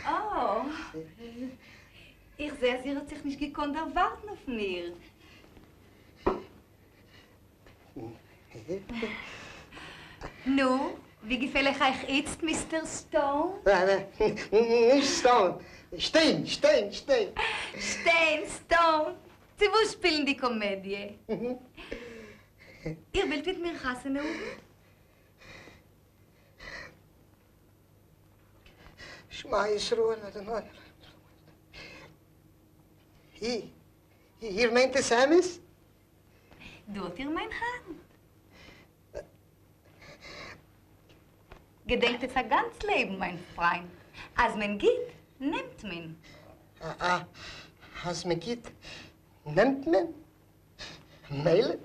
Speaker 9: אָ, איך זע, אַז איר האָט זיך נישט געקאָנט דערוואַרטן אויף מיר. נו, ווי געפעל איך אייך איצט, מיסטער סטאון?
Speaker 2: נישט סטאון, שטיין, שטיין, שטיין.
Speaker 9: שטיין, סטאון, צו וואס שפילן די קאמעדיע? איר ווילט מיט מיר חתונה האבן?
Speaker 2: שמע ישראל אדוני אלוהינו. איר מיינט עס אמת?
Speaker 9: דא האט איר מיין האנט. געדענקט עס א גאנץ לעבן, מיין פריינט, אז מען גיט, נעמט מען.
Speaker 2: א, אז מען גיט, נעמט מען? מילא.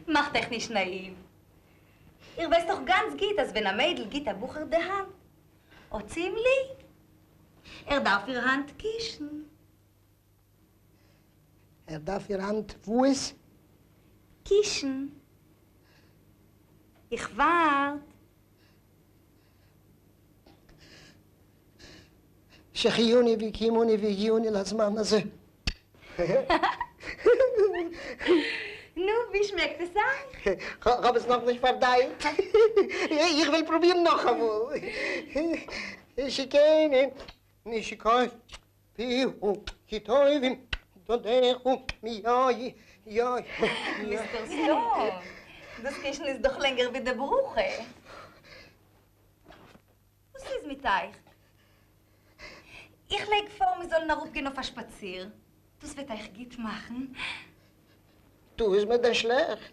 Speaker 9: מאכט אייך נישט נאאיוו. איר ווייסט דאך גאנץ גוט אז ווען א מיידל גיט א בחור די האנט, האט זי אים ליב. ער דארף איר האנט קישן.
Speaker 2: ער דארף איר האנט וואס?
Speaker 9: קישן. איך ווארט.
Speaker 2: שהחייני וקיימני והגיעני לזמן הזה.
Speaker 9: נו, ווי שמעקט עס אייך?
Speaker 2: כ'האב עס נאכנישט פארדייט. איך וועל פרובירן נאכאמאל. שהחייני נשיקות פיהו כי טובים דודיך מיין יין.
Speaker 9: מיסטער סטאון, דאס קישן איז דאך לענגער ווי די ברכה. וואס איז מיט אייך? איך לייג פאר מיר זאלן אראפגיין אויף א שפאציר, דאס וועט אייך גוט מאכן.
Speaker 2: טא איז מיר דען שלעכט?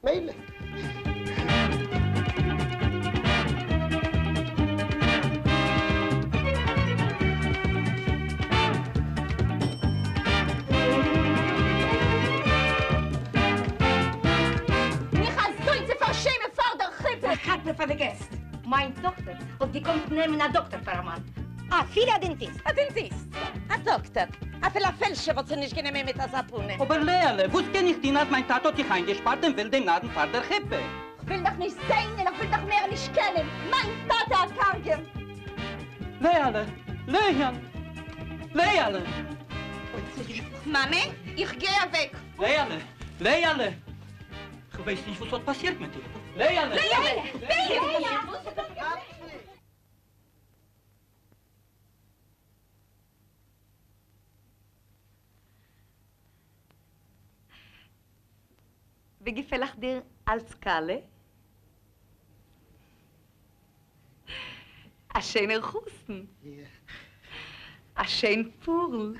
Speaker 2: מילא.
Speaker 15: מיך אזוי צו פארשעמען פאר דער חופה!
Speaker 4: א חרפה פאר די געסט! מיין טאכטער האט געקאנט נעמען א דאקטער פאר א מאן, אפילו א דענטיסט!
Speaker 15: א דענטיסט? א דאקטער? אפילו א פעלשער וואלט זי נישט גענומען מיט אזא פנים.
Speaker 16: אבער לעה'לע, וואס קען איך טון אז מיין טאטע האט דיך איינגעשפארט און וויל דעם נדן פאר דער חופה?
Speaker 15: כ'וויל דיך נישט זעהן און כ'וויל דיך מער נישט קענען, מיין טאטע א קארגער!
Speaker 16: לעה'לע! לעה'לע! לעה'לע!
Speaker 15: מאמע, איך גיי אוועק!
Speaker 16: לעה'לע! לעה'לע! כ'ווייס נישט וואס האט פאסירט מיט איר. לעה'לע!
Speaker 15: לעה'לע! לעה'לע!
Speaker 9: ווי געפעל איך דיר אלס כלה? א שענער חתן. א שיין פארל.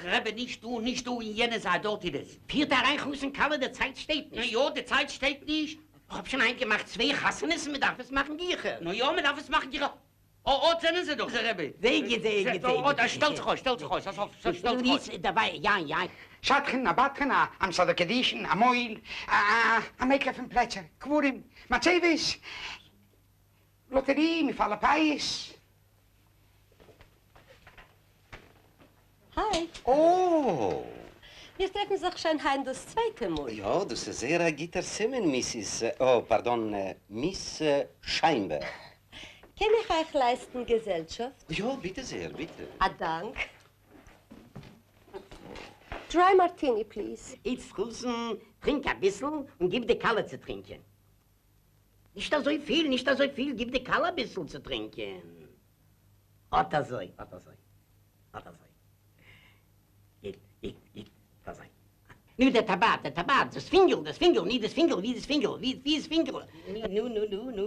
Speaker 17: רבי, נישט דא, נישט דא, אין יענע זייט, דארט איז עס.
Speaker 18: פירט אריין חתן כלה, די צייט שטייט נישט.
Speaker 17: נו יא, די צייט שטייט נישט.
Speaker 18: כ'האב שוין היינט געמאכט צוויי חתונות און מ'דארף עס מאכן גיכער.
Speaker 17: נו יא, מ'דארף עס מאכן גיכער. אָ, אָט זענען זיי דאָך, רבי!
Speaker 18: זייער גוט, זייער גוט, זייער גוט.
Speaker 17: אָט, שטעלט זיך אויס, שטעלט זיך אויס, אַ שטעלט זיך אויס.
Speaker 18: דערביי, יין, יין.
Speaker 8: שדכן, א בדחן, א א מסדר קידושין, א מוהל, א א א מעקלער פון פלעצער, קברים, מצבות, לאטערי, מפעל הפיס.
Speaker 11: היי.
Speaker 5: או!
Speaker 11: מיר טרעפן זיך שוין היינט דאס צווייטע מאל.
Speaker 5: יא, דאס איז זייער א גוטער סימן, מיסיס, אה, פארדאן, מיס שיינבערג.
Speaker 11: קען איך אייך לייסטן געזעלשאפט?
Speaker 5: יא, ביטע זייער, ביטע.
Speaker 11: א דאנק. דריי מארטיני, פליז.
Speaker 18: איצט חתן, טרינק אביסל און גיב די כלה צו טרינקען. נישט אזוי פיל, נישט אזוי פיל, גיב די כלה אביסל צו טרינקען. אָט אַזױ, אָט אַזױ, אָט אַזױ. גוט, גוט, גוט, אָט אַזױ. נו, דער טאַבאַק, דער טאַבאַק, דאָס פֿינגערל, דאָס פֿינגערל, נו, דאָס פֿינגערל, װוּ דאָס פֿינגערל, װוּ דאָס פֿינגערל? נו, נו, נו, נו,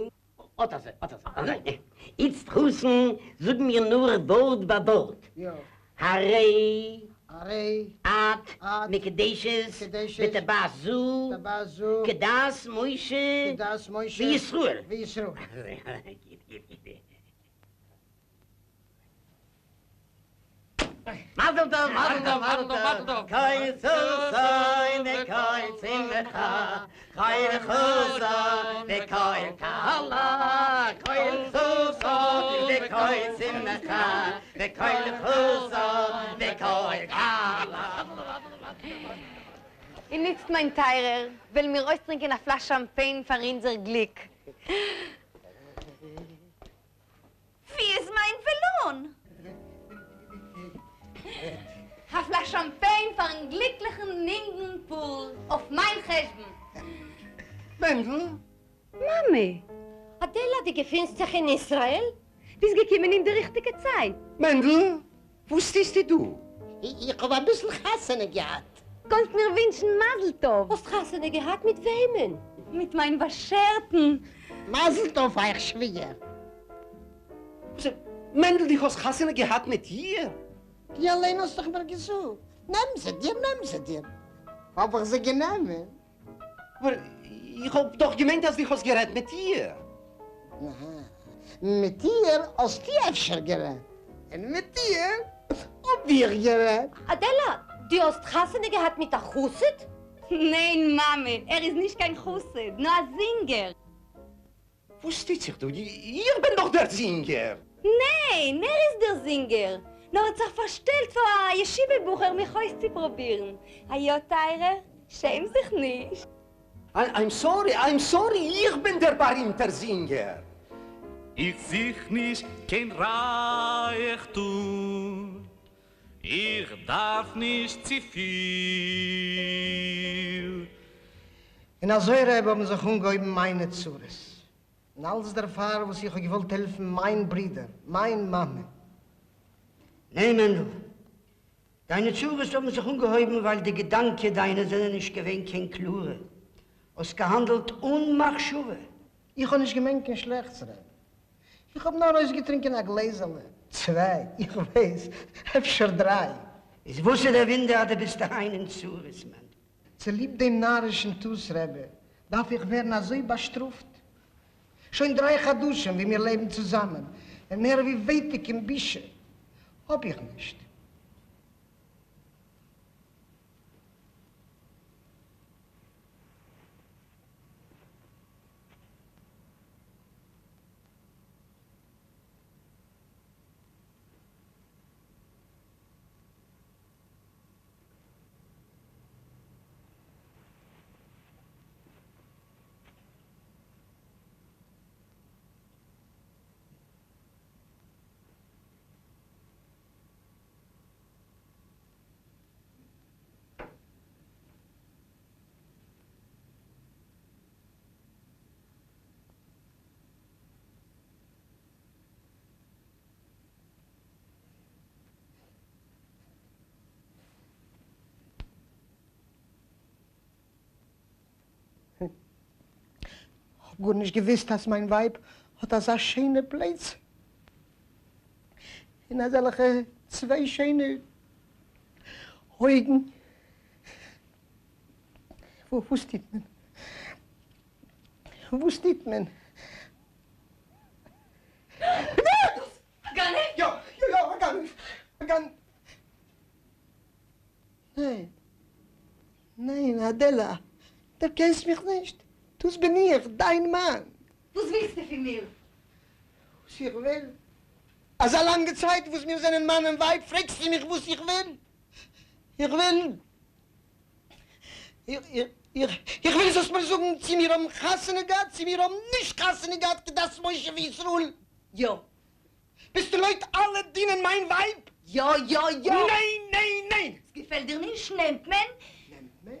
Speaker 18: אָט אַזױ, אָט אַזױ, אַזױ. איצט, חתן, זאָג מיר נאָר װאָרט בײַ װאָרט.
Speaker 2: יאָ.
Speaker 18: הרי.
Speaker 2: הרי.
Speaker 18: את.
Speaker 2: את.
Speaker 18: מקודשת.
Speaker 2: מקודשת.
Speaker 18: בטבעת זו.
Speaker 2: בטבעת זו.
Speaker 18: כדת משה.
Speaker 2: כדת משה.
Speaker 18: וישראל.
Speaker 2: וישראל.
Speaker 18: גוט, גוט, גוט. מזל טוב, מזל טוב, מזל טוב, קול ששון וקול שמחה, קול חתן וקול כלה, קול ששון וקול שמחה, וקול חתן וקול כלה.
Speaker 6: און איצט מיין טייערער, וועלן מיר אויסטרינקען א פלאש שאמפעין פאר אונזער גליק. ווי איז מיין וועלאן? א פלאש שאמפעין פארן גליקליכן יונגן פאר אויף מיין חשבון.
Speaker 5: מענדל?
Speaker 6: מאמי!
Speaker 11: אדעלא, דו געפינסט זיך אין ישראל?
Speaker 6: ביסט געקומען אין די ריכטיגע צייט.
Speaker 5: מענדל, וואס טוסטו דא?
Speaker 18: איך האב אביסל חתונה געהאט.
Speaker 6: קאנסט מיר ווינטשן מזל טוב.
Speaker 11: האסט חתונה געהאט? מיט וועמען?
Speaker 6: מיט מיין באשערטן.
Speaker 18: מזל טוב אייך שווער.
Speaker 5: וואס? מענדל דו האסט חתונה געהאט מיט איר?
Speaker 2: דו אליין האסט דאך מיר געזאגט, נעם זי דיר, נעם זי דיר. האב איך זי גענומען.
Speaker 5: אבער איך האב דאך געמיינט אז דו האסט גערעדט מיט איר.
Speaker 2: אהא, מיט איר האסטו אפשר גערעדט, און מיט איר האב איך גערעדט.
Speaker 11: אדעלא, דו האסט חתונה געהאט מיט א חסיד?
Speaker 6: ניין מאמע, ער איז נישט קיין חסיד, נאר א זינגער.
Speaker 5: וואס טוט זיך דא? איך בין דאך דער זינגער!
Speaker 6: ניין, ער איז דער זינגער, נאר האט זיך פארשטעלט פאר א ישיבה בחור מיך אויסצופרובירן. א יא טייערער, שעם זיך נישט.
Speaker 5: איים סארי, איים סארי, איך בין דער בארימטער זינגער!
Speaker 3: איך זוך נישט קיין רייכטום, איך דארף נישט צופיל.
Speaker 2: און אזוי רבי האבן זיך אנגעהויבן מיינע צרות, און אלץ דערפאר וואס איך האב געוואלט העלפן מיין ברודער, מיין מאמע.
Speaker 1: ניין מענדל, דיינע צרות האבן זיך אנגעהויבן ווייל די געדאנקען דיינע זענען נישט געווען קיין קלארע, האסט געהאנדלט אן מחשבה.
Speaker 2: איך האב נישט געמיינט קיין שלעכטס רבי, איך האב נאר אויסגעטרינקען א גלעזעלע, צוויי, איך ווייס, אפשר דריי.
Speaker 1: איז וואס איז דער וואונדער אז דו ביסט אריין אין צרות מענדל?
Speaker 2: צוליב דעם נארישן טעות רבי, דארף איך ווערן אזוי באשטראפט? שוין דריי חדשים ווי מיר לעבן צוזאמען, און מער ווי ווייטיק און בושה האב איך נישט. כ'האב גארנישט געוויסט אז מיין ווייב האט אזא שיינע פלייצע און אזעלכע צוויי שיינע. אויגן. וואס טוט מען? וואס טוט מען?
Speaker 6: א גנב?
Speaker 2: יא, יא, יא, א גנב! א גנב! ניין, ניין, אדעלא, דערקענסט מיך נישט? דאס בין איך, דיין מאן!
Speaker 6: וואס ווילסטו פון מיר?
Speaker 2: וואס איך וויל? אזא לאנגע צייט וואס מיר זענען מאן און ווייב פרעגסטו מיך וואס איך וויל? איך וויל. איך וויל זאלסט מיר זאגן צי מיר האבן חתונה געהאט צי מיר האבן נישט חתונה געהאט כדת משה וישראל.
Speaker 6: יא.
Speaker 2: ביסטו לויט אלע דינים מיין ווייב?
Speaker 6: יא יא יא!
Speaker 2: ניין ניין ניין!
Speaker 6: ס'געפעלט דיר נישט? נעמט מען!
Speaker 2: נעמט מען?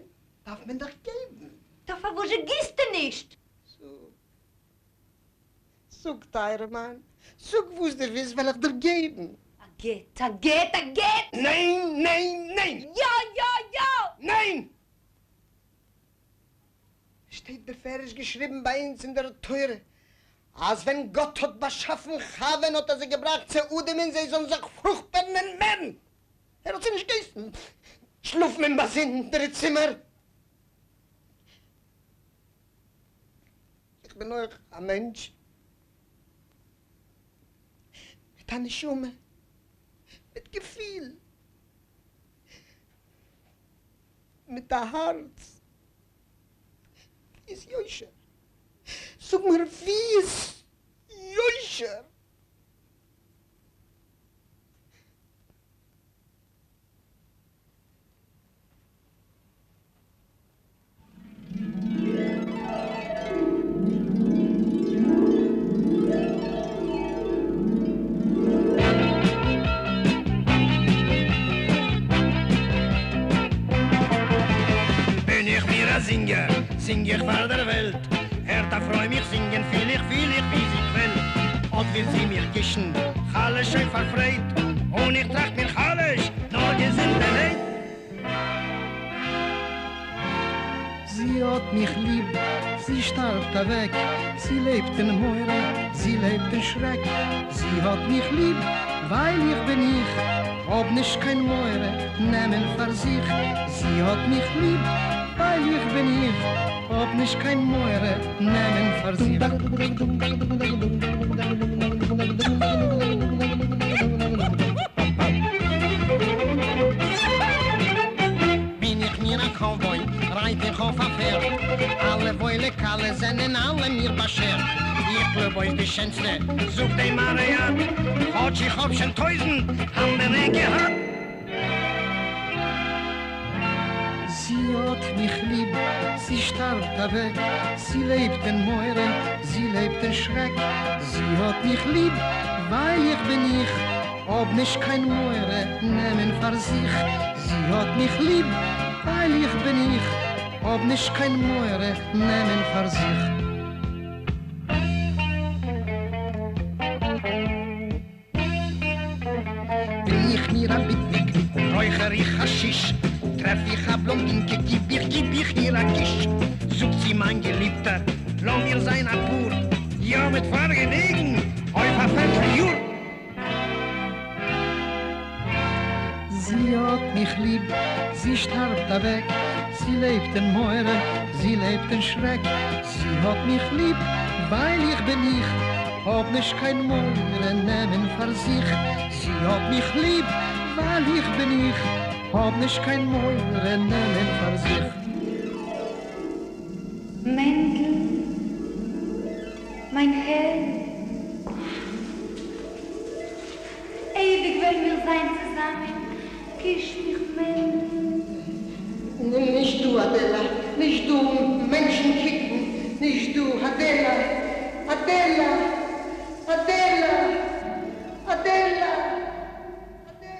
Speaker 2: דארף מען דאך געבן!
Speaker 6: טא פארוואזשע גיסטו נישט?
Speaker 2: זאג, זאג טייערע מיין, זאג וואס דו ווילסט וועל איך דיר געבן.
Speaker 6: א גט! א גט! א גט!
Speaker 2: ניין! ניין! ניין!
Speaker 6: יא! יא! יא!
Speaker 2: ניין! שטייט בפירוש געשריבן ביי אונז אין דער תורה אז ווען גאט האט באשאפן חוה'ן האט ער זי געבראכט צו אדם'ן זיי זאלן זיך פרוכפערן און מערן. ער האט זיי נישט געהייסן שלאפן אין באזונדערע צימער. איך בין אויך א מענטש מיט א נשמה, מיט געפיל, מיט א הארץ. ווי איז יושר? זאג מיר ווי איז יושר?
Speaker 13: בין איך מיר א זינגער, זינג איך פאר דער וועלט, הערט א פרוי מיך זינגען פיל איך, פיל איך ווי זי קוועלט, אט וויל זי מיך קישן, חלש שוין פאר פרייד, און איך טראכט מיר חלש, נאר געזונטערהייט.
Speaker 2: זי האָט מיך ליב, זי שטאַרבט אַװעק, זי לעבט אין מורא, זי לעבט אין שרעק. זי האָט מיך ליב, װײַל איך בין איך, האָב נישט קײן מורא נעמען פֿאַר זיך. זי האָט מיך ליב, װײַל איך בין איך, האָב נישט קײן מורא נעמען פֿאַר זיך.
Speaker 13: בין איך מיר א קאובוי, רייט איך אויף א פערד, אלע וואוילע כלות זענען אלע מיר באשערט, איך קלויב אויס די שענסטע, זאגט די מראה יד, כאטש איך האב שוין טויזענט אנדערע געהאט.
Speaker 2: זי האט מיך ליב, זי שטארבט אוועק, זי לעבט אין מורא, זי לעבט אין שרעק, זי האט מיך ליב, ווייל איך בין איך, האב נישט קיין מורא נעמען פאר זיך, זי האט מיך ליב, ווייל איך בין איך, האב נישט קיין מורא נעמען פאר זיך.
Speaker 13: בין איך מיר א ביטניק, רויכער איך האשיש, טרעף איך א בלאנדינקע גיב איך גיב איך איר א קיש, זאגט זי מיין געליבטער לאמיר זיין א פאר, יא מיט פארגעניגן אויף א פערטל יאר.
Speaker 2: זי האט מיך ליב, זי שטארבט אוועק, זי לעבט אין מורא, זי לעבט אין שרעק, זי האט מיך ליב, ווייל איך בין איך, האב נישט קיין מורא נעמען פאר זיך, זי האט מיך ליב, ווייל איך בין איך, האב נישט קיין מורא נעמען פאר זיך.
Speaker 6: מענדל, מיין העלד. אייביג וועלן מיר זיין צוזאמען, קיש מיך מענדל.
Speaker 2: נישט דא, אדעלא, נישט דא, מענטשן קוקן, נישט דא, אדעלא, אדעלא, אדעלא, אדעלא, אדעלא.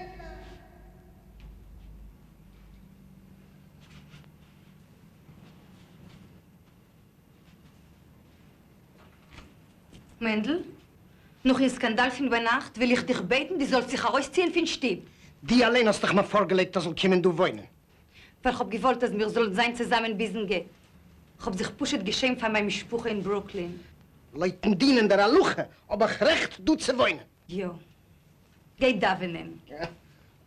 Speaker 6: מענדל, נאכן סקאנדאל פון ביינאכט וויל איך דיך בעטן דו זאלסט זיך ארויסציען פון שטוב.
Speaker 2: דו אליין האסט דאך מיר פארגעלייגט איך זאל קומען דא וואוינען.
Speaker 6: ווייל כ'האב געוואלט אז מיר זאלן זיין צוזאמען ביזן גט. כ'האב זיך פשוט געשעמט פאר מיין משפחה אין ברוקלין.
Speaker 2: לויטן דין אין דער הלכה האב איך רעכט דא צו וואוינען.
Speaker 6: יא. גיי דאווענען.
Speaker 2: יא,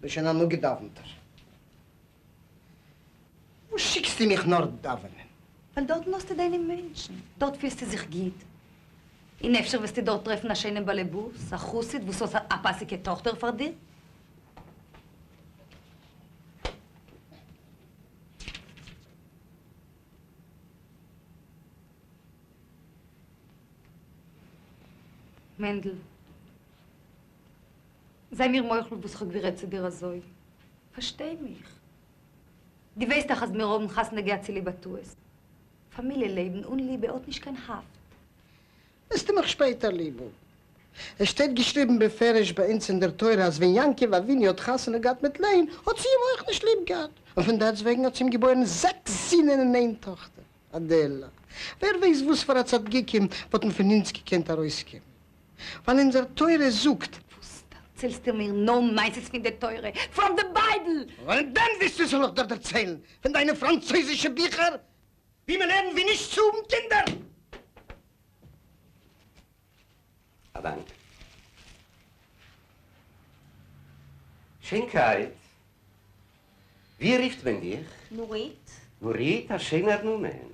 Speaker 2: בין שוין אן אפגעדאווענטער. וואס שיקסטו מיך נאר דאווענען?
Speaker 9: ווייל דארטן האסטו דיינע מענטשן, דארט פילסטו זיך גוט, און אפשר וועסטו דארט טרעפן א שיינעם באלעבאס, א חסיד וואס האט א פאסיגע טאכטער פאר דיר. מענדל, זיי מיר מוחל וואס כ'האב גערעדט צו דיר אזוי. פארשטיי מיך. דו ווייסט דאך אז מיר האבן חתונה געהאט צוליב א טעות. פאמיליע לעבן אן ליבע האט נישט קיין האפט.
Speaker 2: וועסטו מיך שפעטער ליב האבן. עס שטייט געשריבן בפירוש ביי אונז אין דער תורה אז ווען יעקב אבינו האט חתונה געהאט מיט לאה'ן האט זי אים אויך נישט ליב געהאט, און פון דעסטוועגן האט זי אים געבוירן זעקס זינען און איין טאכטער, אדעלא. ווער ווייסט וואס פאר א צדיקים וואלטן פון אונז געקענט ארויסקומען. ווייל אונזער תורה זאגט.
Speaker 9: וואס דערציילסטו מיר נאר מעשיות פון די תורה? פראם די בייבל!
Speaker 2: וואס דען ווילסטו זאל איך דיר דערציילן? פון דיינע פראנצויזישע ביכער ווי מען לערנט ווי נישט צו האבן קינדער?
Speaker 5: א דאנק. שיינקייט, ווי רופט מען דיך?
Speaker 6: נורית.
Speaker 5: נורית, א שענער נאמען.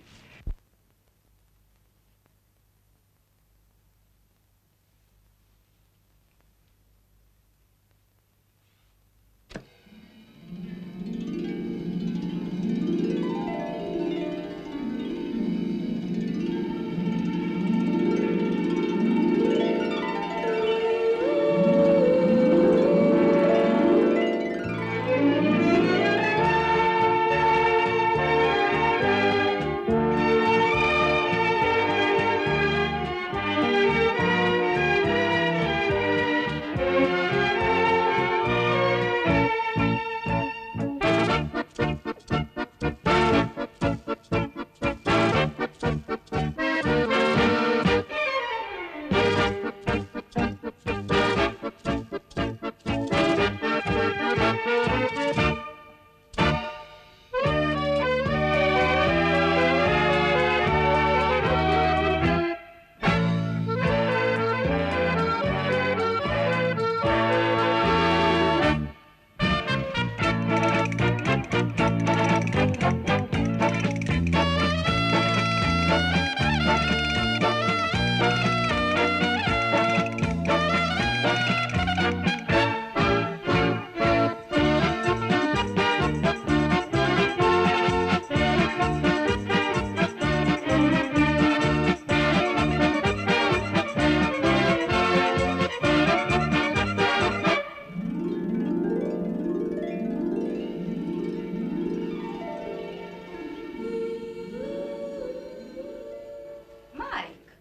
Speaker 9: מייק,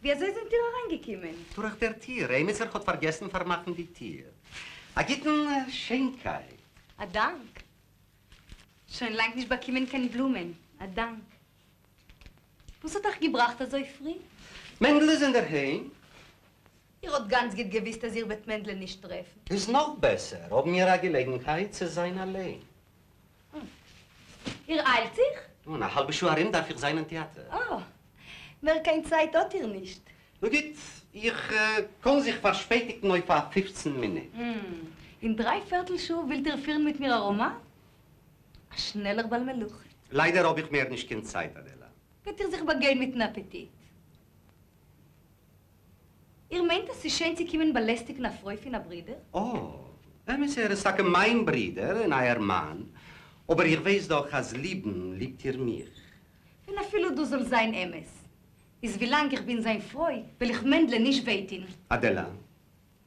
Speaker 9: ווי אזוי זענט איר אריינגעקומען?
Speaker 5: דורך דער טיר. עמיצער האט פארגעסן פארמאכן די טיר. א גוטן, שיינקייט.
Speaker 9: א דאנק. שוין לאנג נישט באקומען קיין בלומען. א דאנק. וואס האט אייך געבראכט אזוי פרי?
Speaker 5: מענדל איז אינדערהיים.
Speaker 9: איר האט גאנץ גוט געוויסט אז איר וועט מענדל'ען נישט טרעפן.
Speaker 5: איז נאך בעסער, האבן מיר א געלעגנהייט צו זיין אליין.
Speaker 9: איר איילט זיך?
Speaker 5: אין א האלבע שעה ארום דארף איך זיין אין טעאטער.
Speaker 9: אה, מער קיין צייט האט איר נישט.
Speaker 5: נו גוט, איך קאן זיך פארשפעטיגן אויף א פופצן מינוט.
Speaker 9: אין דריי פערטל שעה ווילט איר פירן מיט מיר א ראמאן? א שנעלער בעל מלאכה.
Speaker 5: ליידער האב איך מער נישט קיין צייט, אדעלא.
Speaker 9: וועט איר זיך באגיין מיטן אפעטיט. איר מיינט אז ס'איז שיין צו קומען באלעסטיגן א פרוי פון א ברודער?
Speaker 5: אה, אמת ער איז טאקע מיין ברודער און אייער מאן, אבער איר ווייסט דאך אז ליבן ליבט איר מיך.
Speaker 9: ווען אפילו דאס זאל זיין אמת, איז ווילאנג איך בין זיין פרוי וועל איך מענדל'ען נישט וויי טון.
Speaker 5: אדעלא,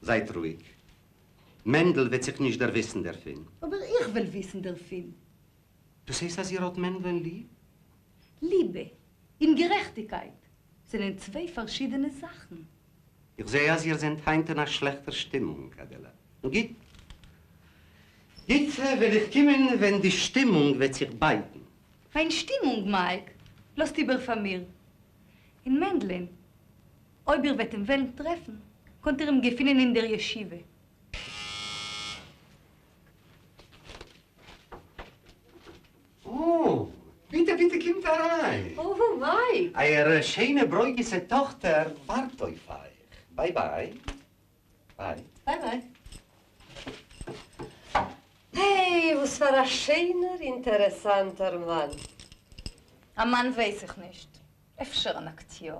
Speaker 5: זייט רואיג. מענדל וועט זיך נישט דערוויסן דערפון.
Speaker 9: אבער איך וועל וויסן דערפון.
Speaker 5: דאס הייסט אז איר האט מענדל'ען ליב?
Speaker 9: ליבע און גערעכטיגקייט זענען צוויי פארשידענע זאכן.
Speaker 5: איך זעה אז איר זענט היינט אין א שלעכטער שטימונג, אדעלא. נו גוט. גוט, וועל איך קומען ווען די שטימונג וועט זיך בייטן.
Speaker 9: מיין שטימונג, מייק, לאזט איבער פאר מיר. און מענדלען, אויב איר וועט אים וועלן טרעפן, קאנט איר אים געפינען אין דער ישיבה.
Speaker 5: או, ביטע, ביטע קומט אריין.
Speaker 11: או, מייק!
Speaker 5: אייער שיינע ברוגז'ע טאכטער ווארט אויף אייך. ביי ביי. ביי.
Speaker 11: ביי ביי. העי, וואס וואס פאר א שיינער אינטערעסאנטער מאן.
Speaker 9: א מאן ווייס איך נישט. אפשר אן אקטיאר.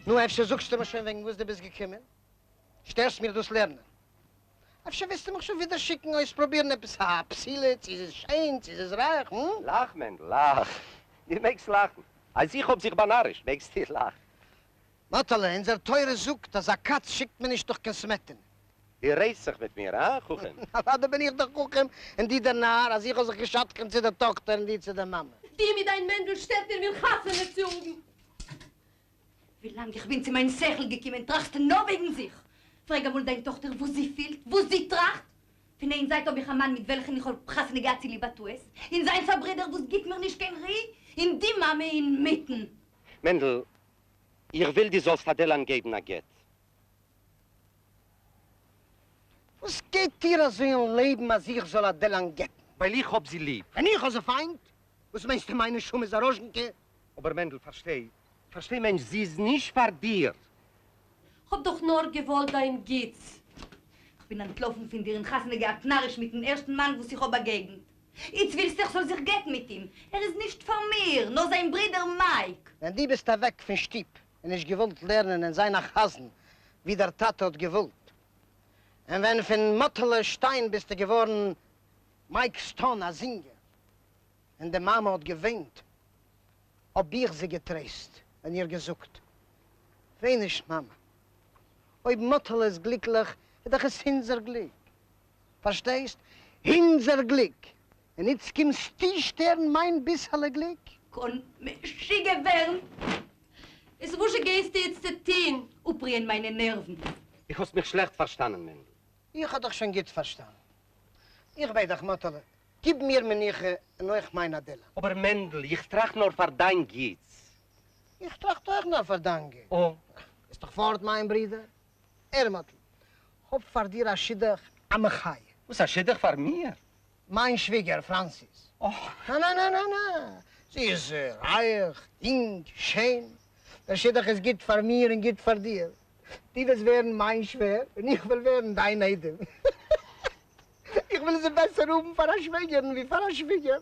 Speaker 2: נו, אפשר זאגסטו מיר שוין וועגן וואס דו ביסט געקומען? שטערסט מיר דאס לערנען. אפשר וועסטו מיך שוין ווידער שיקן אויספרובירן עפעס א בתולה, צי זי איז שיין, צי זי איז רייך, הא?
Speaker 5: לאך, מענדל, לאך. דו מעגסט לאכן. אז איך האב זיך באנארישט, מעגסטו לאכן.
Speaker 2: מאטעלע, אונזער תורה זאגט אז א קאץ שיקט מען נישט נאך קיין סמעטענע.
Speaker 5: דו רעדסט זיך מיט מיר, הא, חכם?
Speaker 2: אוודאי בין איך דער חכם און דו דער נאר, אז איך האב זיך געשדכנט צו דער טאכטער און דו צו דער מאמע.
Speaker 11: דו מיט דיין מענדל שטערט איר מיר חתונה צו האבן.
Speaker 9: ווילאנג איך בין צו מיין שכל געקומען טראכסטו נאר וועגן זיך. פרעג אמאל דיין טאכטער וואס זי פילט, וואס זי טראכט. פון איין זייט האב איך א מאן מיט וועלכן איך האב חתונה געהאט צוליב א טעות, און זיינס א ברודער וואס גיט מיר נישט קיין רו, און די מאמע אינמיטן.
Speaker 5: מענדל, איך וויל דו זאלסט אדעלא'ן געבן א גט.
Speaker 2: וואס גייט דיר אזוי אין לעבן אז איך זאל אדעלא'ן גט'ן?
Speaker 5: ווייל איך האב זי ליב.
Speaker 2: און איך האב זי פיינט? וואס מיינסטו מיין נשמה איז א ראזשינקע?
Speaker 5: אבער מענדל פארשטיי, פארשטיי מענטש, זי איז נישט פאר דיר.
Speaker 11: כ'האב דאך נאר געוואלט דיין גוטס.
Speaker 9: כ'בין אנטלאפן פון דיר און חתונה געהאט נאריש מיטן ערשטן מאן וואס איך האב באגעגנט. איצט ווילסטו איך זאל זיך גט'ן מיט אים? ער איז נישט פאר מיר, נאר זיין ברודער מייק.
Speaker 2: ווען דו ביסט אוועק פון שטוב און נישט געוואלט לערנען און זיין א חזן ווי דער טאטע האט געוואלט, און ווען פון מאטעלע שטיין ביסטו געווארן מייק סטאן א זינגער, און די מאמע האט געוויינט, האב איך זי געטרייסט און איר געזאגט, וויין נישט מאמע, אויב מאטעלע איז גליקליך איז דאך עס אונזער גליק, פארשטייסט? אונזער גליק! און איצט קומסטו שטערן מיין ביסעלע גליק?
Speaker 9: קאן משוגע ווערן!
Speaker 11: איז וואזשע גייסטו איצטער טוהן?
Speaker 9: אפרוען מיינע נערוון.
Speaker 5: דו האסט מיך שלעכט פארשטאנען, מענדל.
Speaker 2: איך האב דיך שוין גוט פארשטאנען. איך בעט דיך, מאטעלע, גיב מיר מנוחה און אויך מיין אדעלע.
Speaker 5: אבער מענדל, איך טראכט נאר פאר דיין גוטס.
Speaker 2: איך טראכט אויך נאר פאר דיין גוטס.
Speaker 5: או.
Speaker 2: ביסט דאך פארט מיין ברודער. הער מאטל, כ'האב פאר דיר א שידוך א מחיה.
Speaker 5: וואס א שידוך פאר מיר?
Speaker 2: מיין שוויגער פראנסיס. נא נא נא נא נא, זי איז רייך, יונג, שיין. דער שידוך איז גוט פאר מיר און גוט פאר דיר. דו וועסט ווערן מיין שווער און איך וועל ווערן דיין איידעם. איך וויל זי בעסער האבן פאר א שוועגערין ווי פאר א שוויגער.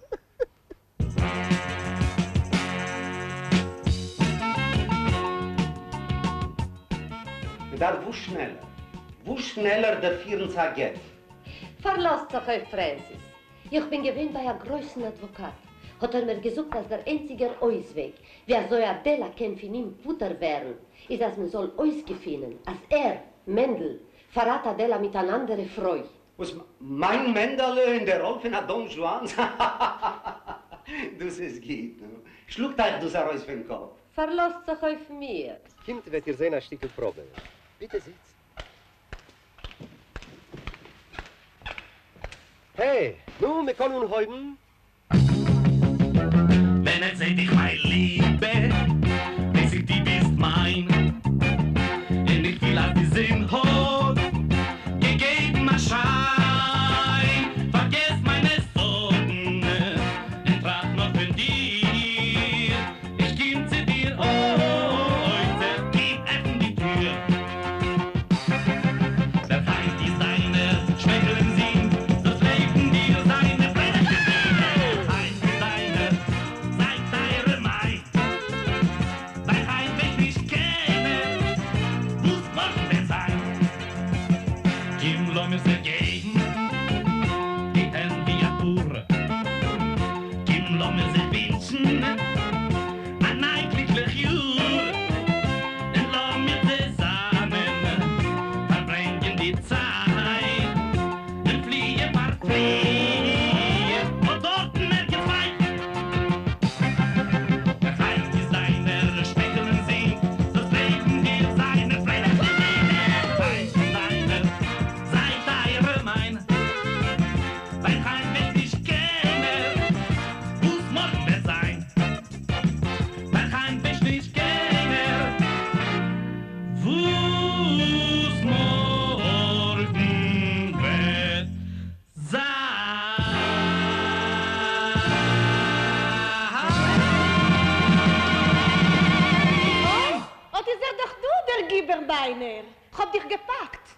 Speaker 5: מען דארף וואס שנעלער, וואס שנעלער דערפירן צו א גט.
Speaker 11: פארלאזט זיך אויף פרענסיס. איך בין געווען ביי א גרויסן אדוואקאט, האט ער מיר געזאגט אז דער איינציגער אויסוועג ווי אזוי אדעלא קען פון אים פטור ווערן איז אז מען זאל אויסגעפינען אז ער, מענדל, פארראט אדעלא מיט אן אנדערע פרוי.
Speaker 5: וואס? מיין מענדעלע אין דער ראל פון א דאן זשואן? האהאהאהא דאס איז גוט, נו, שלאגט אייך דאס ארויס פון קאפ.
Speaker 11: פארלאזט זיך אויף מיר.
Speaker 5: קומט וועט איר זען א שטיקל פראבע. ביטע זיצט. העי, נו, מען קען אנהויבן.
Speaker 3: ווען איך זעה דיך מיין ליבע, ווייס איך דו ביסט מיין, און איך פיל אז די זון האט געגעבן א שיין, פארגעס מיינע זארגן און טראכט נאר פון דיר, איך קום צו דיר אוי קום עפן די טיר. דער פֿײַנד איז דײַנער, שמייכל און זינג, דאָס לעבן דיר זײַן אַ פֿריילעכע דער פֿײַנד איז דײַנער, זײַ טײַערע מײַן. ווײַל הײַנט ווייסט נישט קיינער, וואָס מאָרגן וועט זײַן. קום, לאָמיר זיך געבן די הענט ווי אַ פּאָר. קום, לאָמיר זיך ווינטשן אַ נײַ גליקלעך יאָר. און לאָמיר צוזאַמען פֿאַרברענגען די צײַט און פֿליִען, פֿאַרפֿליִען אָט דאָרטן ערגעץ ווײַט. דער פֿײַנד איז דײַנער, שמייכל און זינג, דאָס לעבן דיר זײַן אַ פֿריילעך דער פֿײַנד.
Speaker 19: דיך געפאקט.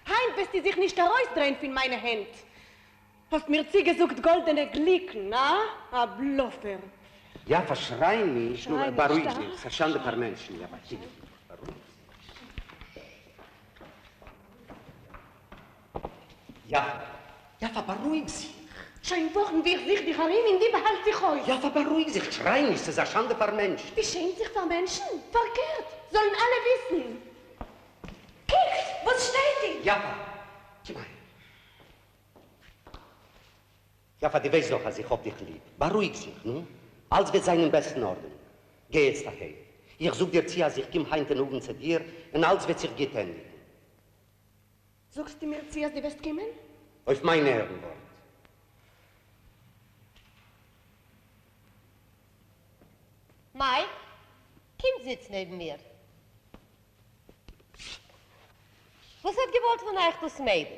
Speaker 19: היינט וועסטו זיך נישט ארויסדרייען פון מיינע הענט. האסט מיר צוגעזאגט גאלדענע גליקן, הא? א בלאפער.
Speaker 5: יפה, שריי נישט, נו, בארואיג זיך, ס'איז א שאנדע פאר מענטשן, יפה, בארואיג זיך. יפה, יפה, בארואיג זיך.
Speaker 19: שוין וואכן ווי איך זוך דיך ארום און דו באהאלטסט זיך אויס.
Speaker 5: יפה, בארואיג זיך, שריי נישט, ס'איז א שאנדע פאר מענטשן.
Speaker 19: דו שעמסט זיך פאר מענטשן? פארקערט, זאלן אלע וויסן. קוקט, וואס שטייט
Speaker 5: איר? יפה, קום אהער. יפה, דו ווייסט דאך אז איך האב דיך ליב. בארואיג זיך, נו. אלץ וועט זיין אין בעסטן ארדענונג. גיי איצט אהיים. איך זאג דיר צו אז איך קום היינט אין אוונט צו דיר, און אלץ וועט זיך גוט ענדיגן.
Speaker 19: זאגסטו מיר צו אז דו וועסט קומען?
Speaker 5: אויף מיין עהרנווארט.
Speaker 11: מייק, קום זיץ נעבן מיר. וואס האט געוואלט פון אייך דאס מיידל?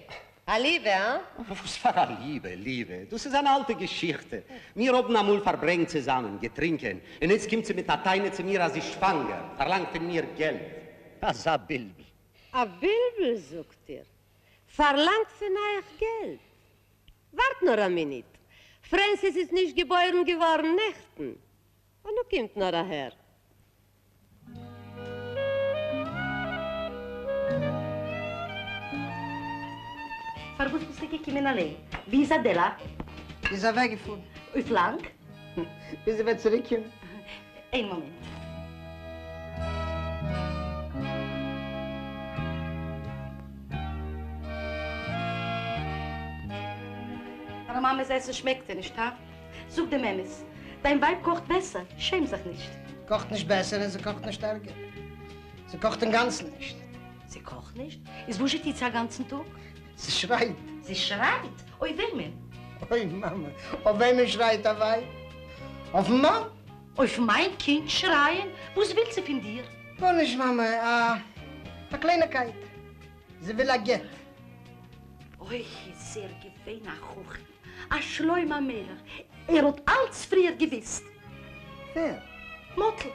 Speaker 11: א ליבע, הא?
Speaker 5: וואס פאר א ליבע, ליבע? דאס איז אן אלטע געשיכטע. מיר האבן אמאל פארברענגט צוזאמען, געטרינקען, און איצט קומט זי מיט א טענה צו מיר אז זי איז שוואנגער, פארלאנגט פון מיר געלט. אזא בלבול.
Speaker 11: א בלבול זאגט איר? פארלאנגט פון אייך געלט? ווארט נאר א מינוט, פרענסיס איז נישט געבוירן געווארן נעכטן. נו קומט נאר אהער.
Speaker 4: פארוואס ביסטו געקומען אליין? וואו איז אדעלא?
Speaker 2: זי איז אוועקגעפארן.
Speaker 4: אויף לאנג?
Speaker 2: ביז זי וועט צוריקקומען.
Speaker 4: איין מאמענט. פאר א מאמע'ס עסן שמעקט דיר נישט, הא? זאג דעם אמת, דיין ווייב קאכט בעסער, שעם זיך נישט.
Speaker 2: קאכט נישט בעסער און זי קאכט נישט ערגער. זי קאכט אינגאנצן נישט.
Speaker 4: זי קאכט נישט? איז וואס זשע טוט זי א גאנצן טאג?
Speaker 2: זי שרייט.
Speaker 4: זי שרייט? אויף וועמען?
Speaker 2: אוי מאמע, אויף וועמען שרייט א ווייב? אויפן מאן?
Speaker 4: אויף מיין קינד שרייען? וואס וויל זי פון דיר?
Speaker 2: גארנישט מאמע, א א קלייניקייט. זי וויל א גט.
Speaker 4: אוי איז ער געווען א חכם, א שלמה המלך, ער האט אלץ פריער געוויסט.
Speaker 2: ווער?
Speaker 4: מאטל.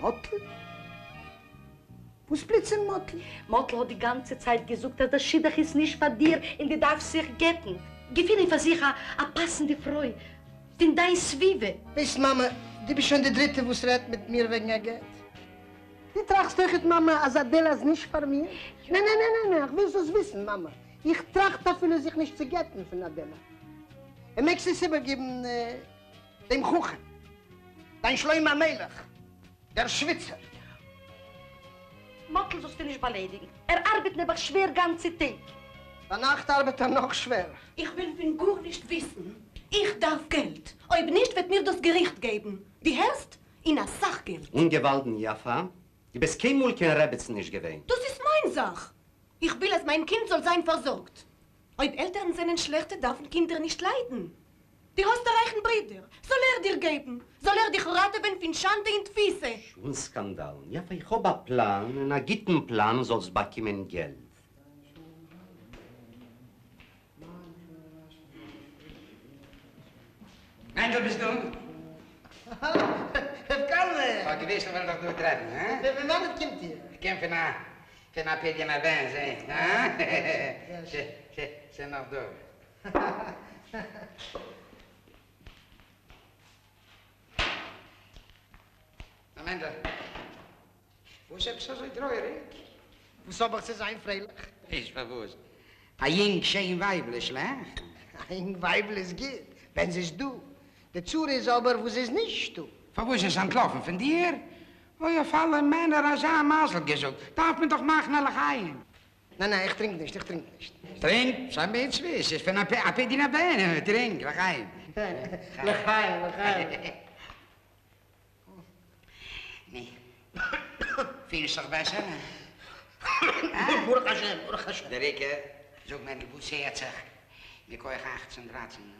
Speaker 2: מאטל? וואס פלוצים מאטל?
Speaker 4: מאטל האט די גאנצע צייט געזאגט אז דער שידוך איז נישט פאר דיר און דו דארפסט זיך גט'ן, געפינען פאר זיך א א פאסנדע פרוי פון דיין סביבה.
Speaker 2: ווייסט מאמע, דו ביסט שוין די דריטע וואס רעדט מיט מיר וועגן א גט. דו טראכסט אויכעט מאמע אז אדעלא איז נישט פאר מיר? נע נע נע נע נע, איך וויל זאלסט וויסן מאמע, איך טראכט אפילו זיך נישט צו גט'ן פון אדעלא. און מעגסט עס איבערגעבן דעם חכם, דיין שלמה המלך. דער שוויצער.
Speaker 4: מאטל זאלסטו נישט באליידיגן, ער ארבעט נעבעך שווער גאנצע טעג.
Speaker 2: ביינאכט ארבעט ער נאך שווערער.
Speaker 19: איך וויל פון גארנישט וויסן, איך דארף געלט, אויב נישט וועט מיר דאס געריכט געבן, דו הערסט? און אסאך געלט.
Speaker 5: און געוואלדן יפה, דו ביסט קיינמאל קיין רעבעצן נישט געווען.
Speaker 19: דאס איז מיין זאך, איך וויל אז מיין קינד זאל זיין פארזארגט. אויב עלטערן זענען שלעכטע דארפן קינדער נישט ליידן. דו האסט א רייכן ברודער, זאל ער דיר געבן, זאל ער דיך ראטעווען פון שאנדע און תפיסה.
Speaker 5: אן סקאנדאלן, יפה, איך האב א פלאן, און א גוטן פלאן, זאלסט באקומען געלט.
Speaker 8: מענדל ביסט דא?
Speaker 2: רבקה'לע!
Speaker 8: כ'האב געוואוסט איך וועל דיך דא טרעפן, הא?
Speaker 2: פון וואנעט קומט איר?
Speaker 8: כ'קום פון א פון א פדיון הבן, זעסט, הא? ס'איז נאך דא. נו מענדל, וואס עפעס אזוי טרויעריג?
Speaker 2: וואס האב איך צו זיין פרייליך?
Speaker 8: איז פארוואס? א יונג שיין ווייבל איז שלעכט?
Speaker 2: א יונג ווייבל איז גוט ווען זי איז דא, די צרה איז אבער וואס זי איז נישטא.
Speaker 8: פארוואס איז אנטלאפן פון דיר? אוי אויף אלע מענער אזא מזל געזאגט, דארף מען דאך מאכן א לחיים.
Speaker 2: ניין ניין איך טרינק נישט איך טרינק נישט.
Speaker 8: טרינק, ס'איז א מצוה, ס'איז פון א פדיון הבן, טרינק, לחיים.
Speaker 2: לחיים, לחיים.
Speaker 8: נו, פילסט זיך בעסער?
Speaker 2: ברוך השם, ברוך השם.
Speaker 8: דער עיקר, זאג מיר, וואס הערט זיך מכח אכצן דרייצן, נו?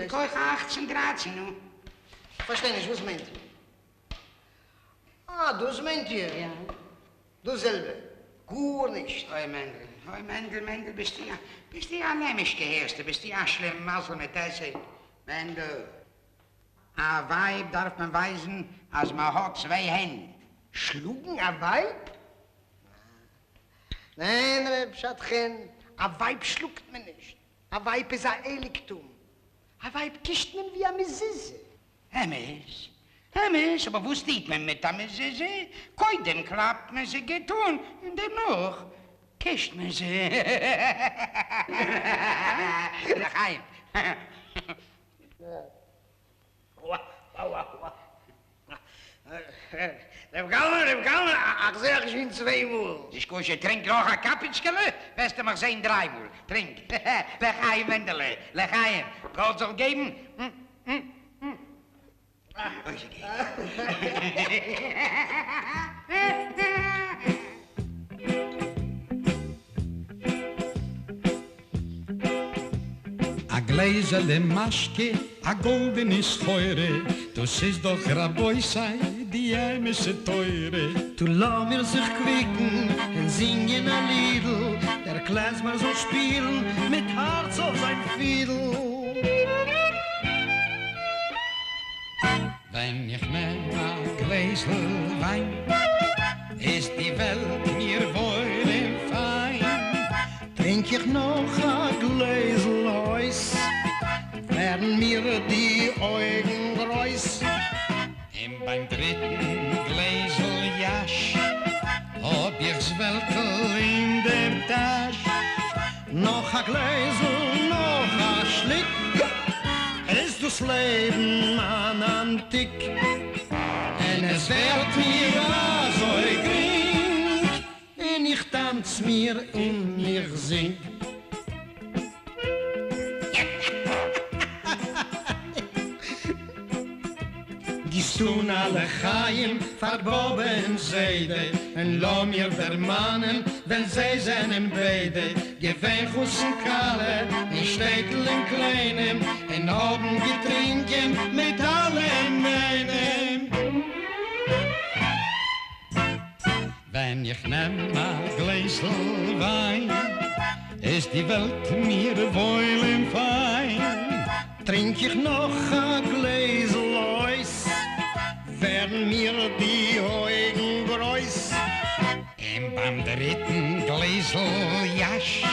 Speaker 8: מכח אכצן דרייצן, נו?
Speaker 2: כ'פארשטיי נישט, וואס מיינט איר? אה, דאס מיינט איר?
Speaker 8: יא.
Speaker 2: דאס זעלבע, גארנישט.
Speaker 8: אוי מענדל, אוי מענדל, מענדל, ביסטו א, ביסטו א לעמישקע הערסטו, ביסטו א שלימזל מיט עסיג, מענדל. א ווייב דארף מען ווייזן אז מען האט צוויי הענט.
Speaker 2: שלאגן א ווייב? ניין, רב שדכן, א ווייב שלאגט מען נישט, א ווייב איז א הייליגטום, א ווייב קישט מען ווי א מזוזה.
Speaker 8: אמת, אמת, אבער וואס טוט מען מיט א מזוזה? קודם קלאפט מען זי גוט אן און דערנאך קישט מען זי. לחיים.
Speaker 2: רב קלמן, רב קלמן, איך זע אייך שוין צוויי מאל.
Speaker 8: נישקשה, טרינק נאך א קאפעטשקעלע, וועסטו מיך זען דריי מאל. טרינק. לחיים, מענדעלע, לחיים. גאט זאל געבן.
Speaker 3: א גלעזעלע משקה, א גאלדענע סחורה, דאס איז דאך רבותי די אמת'ע תורה.
Speaker 13: טא לאמיר זיך קוויקן און זינגען א לידל, דער קלעזמער זאל שפילן מיט הארץ אויף זיין פידל.
Speaker 3: ווען איך נעם א גלעזל וויין, איז די וועלט מיר וואויל און פיין.
Speaker 13: טרינק איך נאך א גלעזל אויס, ווערן מיר די אויגן גרויס.
Speaker 3: און ביים דריטן גלעזל יש, האב איך ס'וועלטל אין דער טאש.
Speaker 13: נאך א גלעזל, נאך א שליק, איז דאס לעבן אן אנטיק. און עס ווערט מיר אזוי גרינג, און איך טאנץ מיר און איך זינג. גיסט אן א לחיים פאר באבע און זיידע, און לאמיר דערמאנען ווען זיי זענען ביידע געווען חתן כלה אין שטעטל אין קליינעם, און האבן געטרינקען מיט אלע אינאיינעם.
Speaker 3: ווען איך נעם א גלעזל וויין, איז די וועלט מיר וואויל און פיין.
Speaker 13: טרינק איך נאך א גלעזל אויס, ווערן מיר די אויגן גרויס.
Speaker 3: און ביים דריטן גלעזל יש,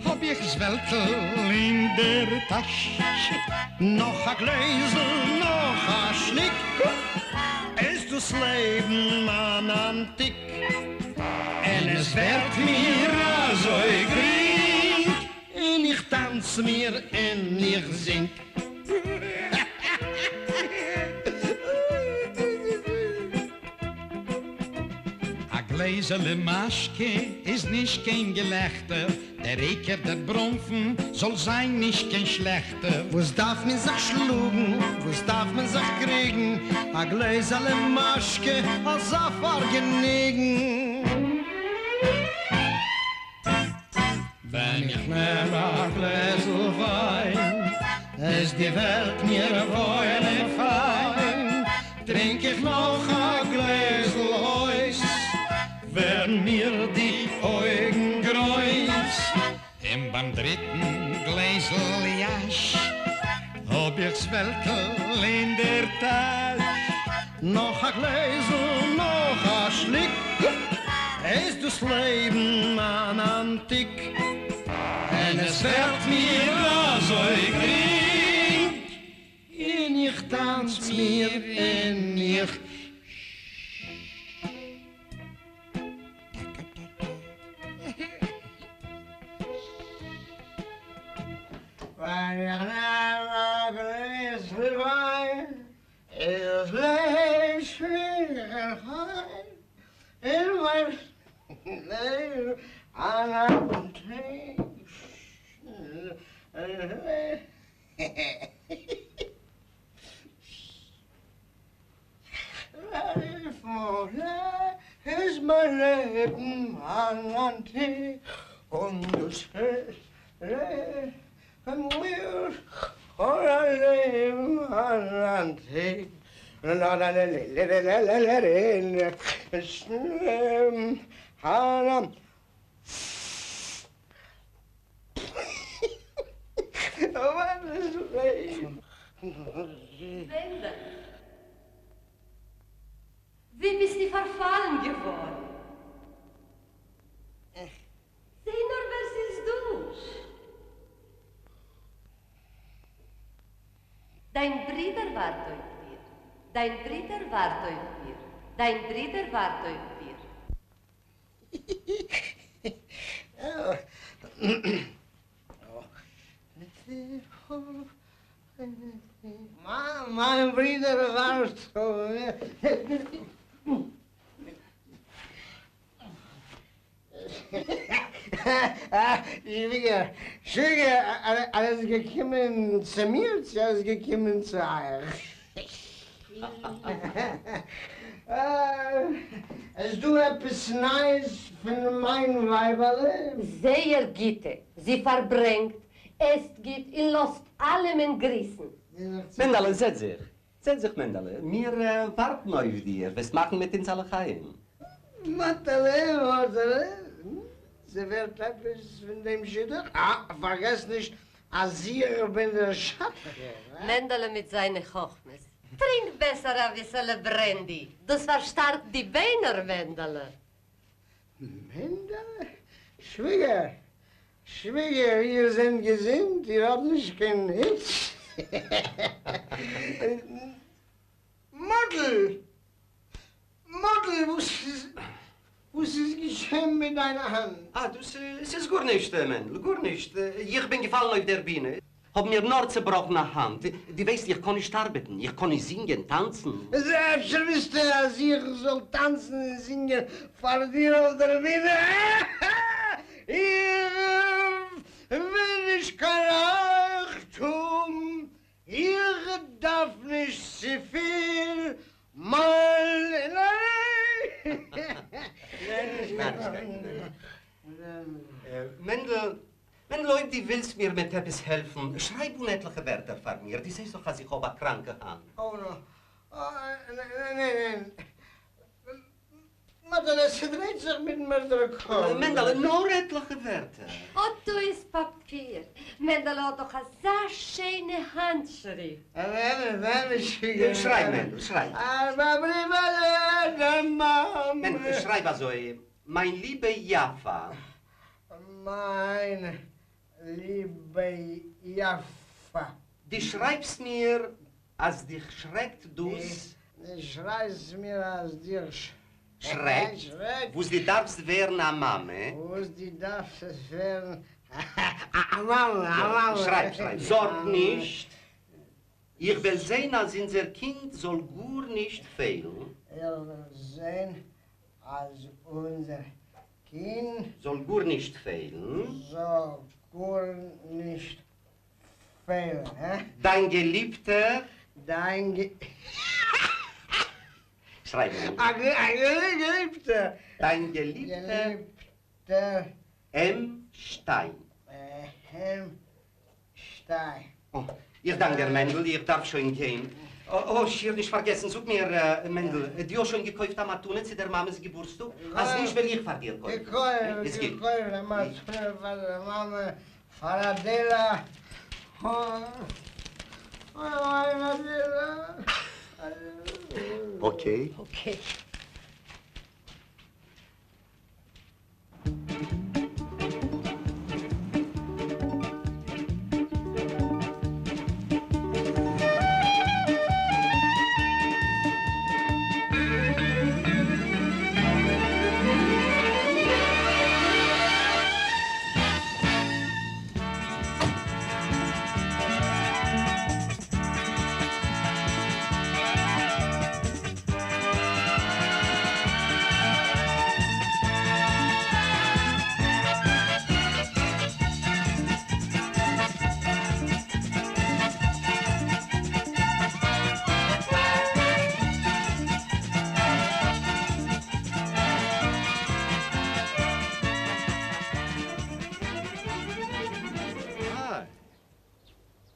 Speaker 3: האב איך ס'וועלטל אין דער טאש.
Speaker 13: נאך א גלעזל, נאך א שליק, איז דאס לעבן אן אנטיק.
Speaker 3: און עס ווערט מיר אזוי גרינג.
Speaker 13: און איך טאנץ מיר און איך זינג.
Speaker 3: א גלעזעלע משקה איז נישט קיין געלעכטער, דער עיקר דער בראנפן זאל זיין נישט קיין שלעכטער.
Speaker 13: וואס דארף מען זיך שלאגן, וואס דארף מען זיך קריגן, א גלעזעלע משקה אזא פארגעניגן.
Speaker 3: ווען איך נעם א גלעזל וויין, איז די וועלט מיר וואויל און פיין, טרינק איך נאך א גלעזל אויס, ווערן מיר די אויגן גרויס, און ביים דריטן גלעזל יש, האב איך ס'וועלטל אין דער טאש.
Speaker 13: נאך א גלעזל, נאך א שליק, איז דאס לעבן אן אנטיק.
Speaker 3: און עס ווערט מיר אזוי גרינג,
Speaker 13: און איך טאנץ מיר און איך. ווען איך נעם א גלעזל וויין, איז דאס לעבן מיר פיין, איז מיין לעבן אן אנטיק. איז מיין לעבן אן אנטיק און דאס לעבן מיר און א לעבן אן אנטיק
Speaker 9: מענדעלע, ווי ביסטו פארפאלן געווארן?
Speaker 11: דיין ברודער ווארט אויף דיר. דיין ברודער ווארט אויף דיר. דיין ברודער ווארט אויף דיר.
Speaker 2: מיין ברודער ווארט אויף מיר. שוויגער, שוויגער, ער איז געקומען צו מיר צו ער איז געקומען צו אייך? איז דא עפעס נייעס פון מיין ווייבעלע?
Speaker 11: זייער גוטע, זי פארברענגט, עסט גוט און לאזט אלעמען גריסן.
Speaker 5: מענדעלע, זעץ זיך, זעץ זיך מענדעלע, מיר ווארטן אויף דיר, וועסט מאכן מיט אונז א לחיים.
Speaker 2: מאטעלע, מאטעלע, ס'ווערט עפעס פון דעם שידוך? אה, פארגעס נישט אז איך בין דער שדכן.
Speaker 11: מענדעלע מיט זיינע חכמות. טרינק בעסער אביסעלע ברענדי, דאס פארשטארקט די ביינער, מענדעלע.
Speaker 2: מענדעלע? שוויגער, שוויגער, איר זענט געזונט? איר האט נישט קיין היץ? מאטל! מאטל, וואס איז, וואס איז געשען מיט דיין האנט?
Speaker 5: אה, דאס איז גארנישט, מענדל, גארנישט. איך בין געפאלן אויף דער בינע, האב מיר נאר צעבראכן א האנט. דו ווייסט, איך קאן נישט ארבעטן, איך קאן נישט זינגען, טאנצן.
Speaker 2: אפשר ווילסטו אז איך זאל טאנצן און זינגען פאר דיר אויף דער בינע? איך וויל נישט קיין רייכטום, איך דארף נישט צופיל מאל.
Speaker 5: מענדל, מענדל, אויב דו ווילסט מיר מיט עפעס העלפן, שרייב אן עטליכע ווערטער פאר מיר, דו זעסט דאך אז איך האב א קראנקע האנט.
Speaker 2: ניין, ניין, מאטעלע, ס'דרייט זיך מיט מיר דער קאפ.
Speaker 5: מענדעלע, נאר עטליכע ווערטער.
Speaker 11: אט דא איז פאפיר. מענדעלע האט דאך אזא שיינע האנטשריפט.
Speaker 5: שרייב, מענדל, שרייב. מענדל, שרייב אזוי, מיין ליבע יפה.
Speaker 2: מיין ליבע יפה.
Speaker 5: דו שרייבסט מיר אז דיך שרעקט דאס.
Speaker 2: דו שרייבסט מיר אז דיך
Speaker 5: שרעקט. וואס דו דארפסט ווערן א מאמע.
Speaker 2: וואס דו דארפסט ווערן א מאמע.
Speaker 5: שרייב, שרייב, זארג נישט, איך וועל זען אז אונזער קינד זאל גארנישט פעלן.
Speaker 2: איך וועל זען אז אונזער קינד.
Speaker 5: זאל גארנישט פעלן.
Speaker 2: זאל גארנישט פעלן, הע?
Speaker 5: דיין געליבטער.
Speaker 2: דיין גע.
Speaker 5: שרייב מיר.
Speaker 2: א געליבטער.
Speaker 5: דיין געליבטער.
Speaker 2: געליבטער.
Speaker 5: עם. שטיין.
Speaker 2: עם. שטיין.
Speaker 5: איך דאנק דיר מענדל, איך דארף שוין גיין. אה, שיער נישט פארגעסן, זאג מיר מענדל, דו האסט שוין געקויפט א מתנה צו דער מאמע'ס געבורטסטאג? אז נישט וועל איך פאר דיר קויפן.
Speaker 2: געקויפט, געקויפט א מתנה פאר דער מאמע, פאר אדעלא. אוי מיין אדעלא.
Speaker 5: אקעי.
Speaker 4: אקעי.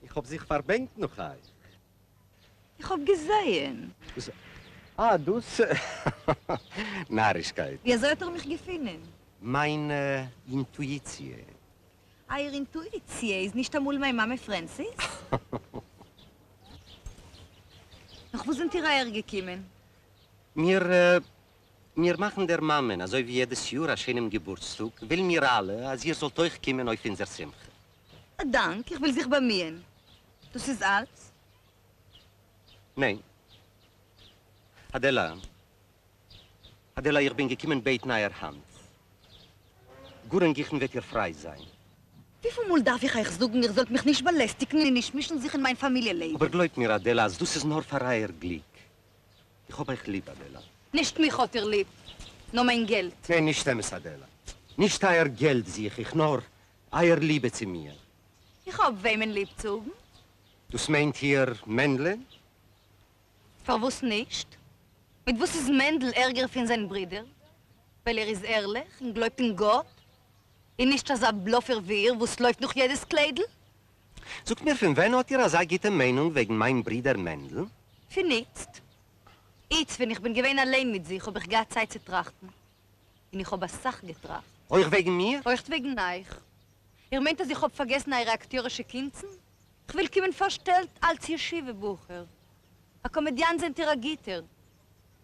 Speaker 5: איך האב זיך פארבענקט נאך אייך.
Speaker 7: איך האב געזעהן.
Speaker 5: אה, דאס נארישקייט.
Speaker 7: ווי אזוי האט איר מיך געפינען?
Speaker 5: מיין אינטואיציע.
Speaker 7: אייער אינטואיציע איז נישט אמאל מיין מאמע פרענסיס? נאך וואס זענט איר אהערגעקומען?
Speaker 5: מיר מיר מאכן דער מאמען, אזוי ווי יעדעס יאר, א שיינעם געבורטסטאג, ווילן מיר אלע אז איר זאלט אויך קומען אויף אונזער שמחה.
Speaker 7: א דאנק, איך וועל זיך באמיען. דאס איז אלץ?
Speaker 5: ניין. אדעלא, אדעלא, איך בין געקומען בעטן אייער האנט. גאר אין גיכן וועט איר פריי זיין.
Speaker 9: וויפיל מאל דארף איך אייך זאגן איר זאלט מיך נישט באלעסטיגן און נישט מישן זיך אין מיין פאמיליע לעבן?
Speaker 5: אבער גלויבט מיר, אדעלא, אז דאס איז נאר פאר אייער גליק. איך האב אייך ליב, אדעלא.
Speaker 9: נישט מיך האט איר ליב, נאר מיין געלט.
Speaker 5: ניין, נישט אמת, אדעלא. נישט אייער געלט זוך איך, נאר אייער ליבע צו מיר.
Speaker 9: איך האב וועמען ליב צו האבן.
Speaker 5: דאס מיינט איר מענדלען?
Speaker 9: פארוואס נישט? מיט וואס איז מענדל ערגער פון זיין ברודער? ווייל ער איז ערליך און גלויבט אין גאט, און נישט אזא בלאפער ווי איר וואס לויפט נאך יעדעס קליידל?
Speaker 5: זאגט מיר, פון ווען האט איר אזא גוטע מיינונג וועגן מיין ברודער מענדל?
Speaker 9: פון איצט. איצט ווען איך בין געווען אליין מיט זיך האב איך געהאט צייט צו טראכטן. און איך האב אסאך געטראכט.
Speaker 5: אויך וועגן מיר?
Speaker 9: אויך וועגן אייך. איר מיינט אז איך האב פארגעסן אייערע אקטיארישע קונצן? כ'וויל קומען פארשטעלט אלס ישיבה בחור. א קאמעדיאנט זענט איר א גוטער,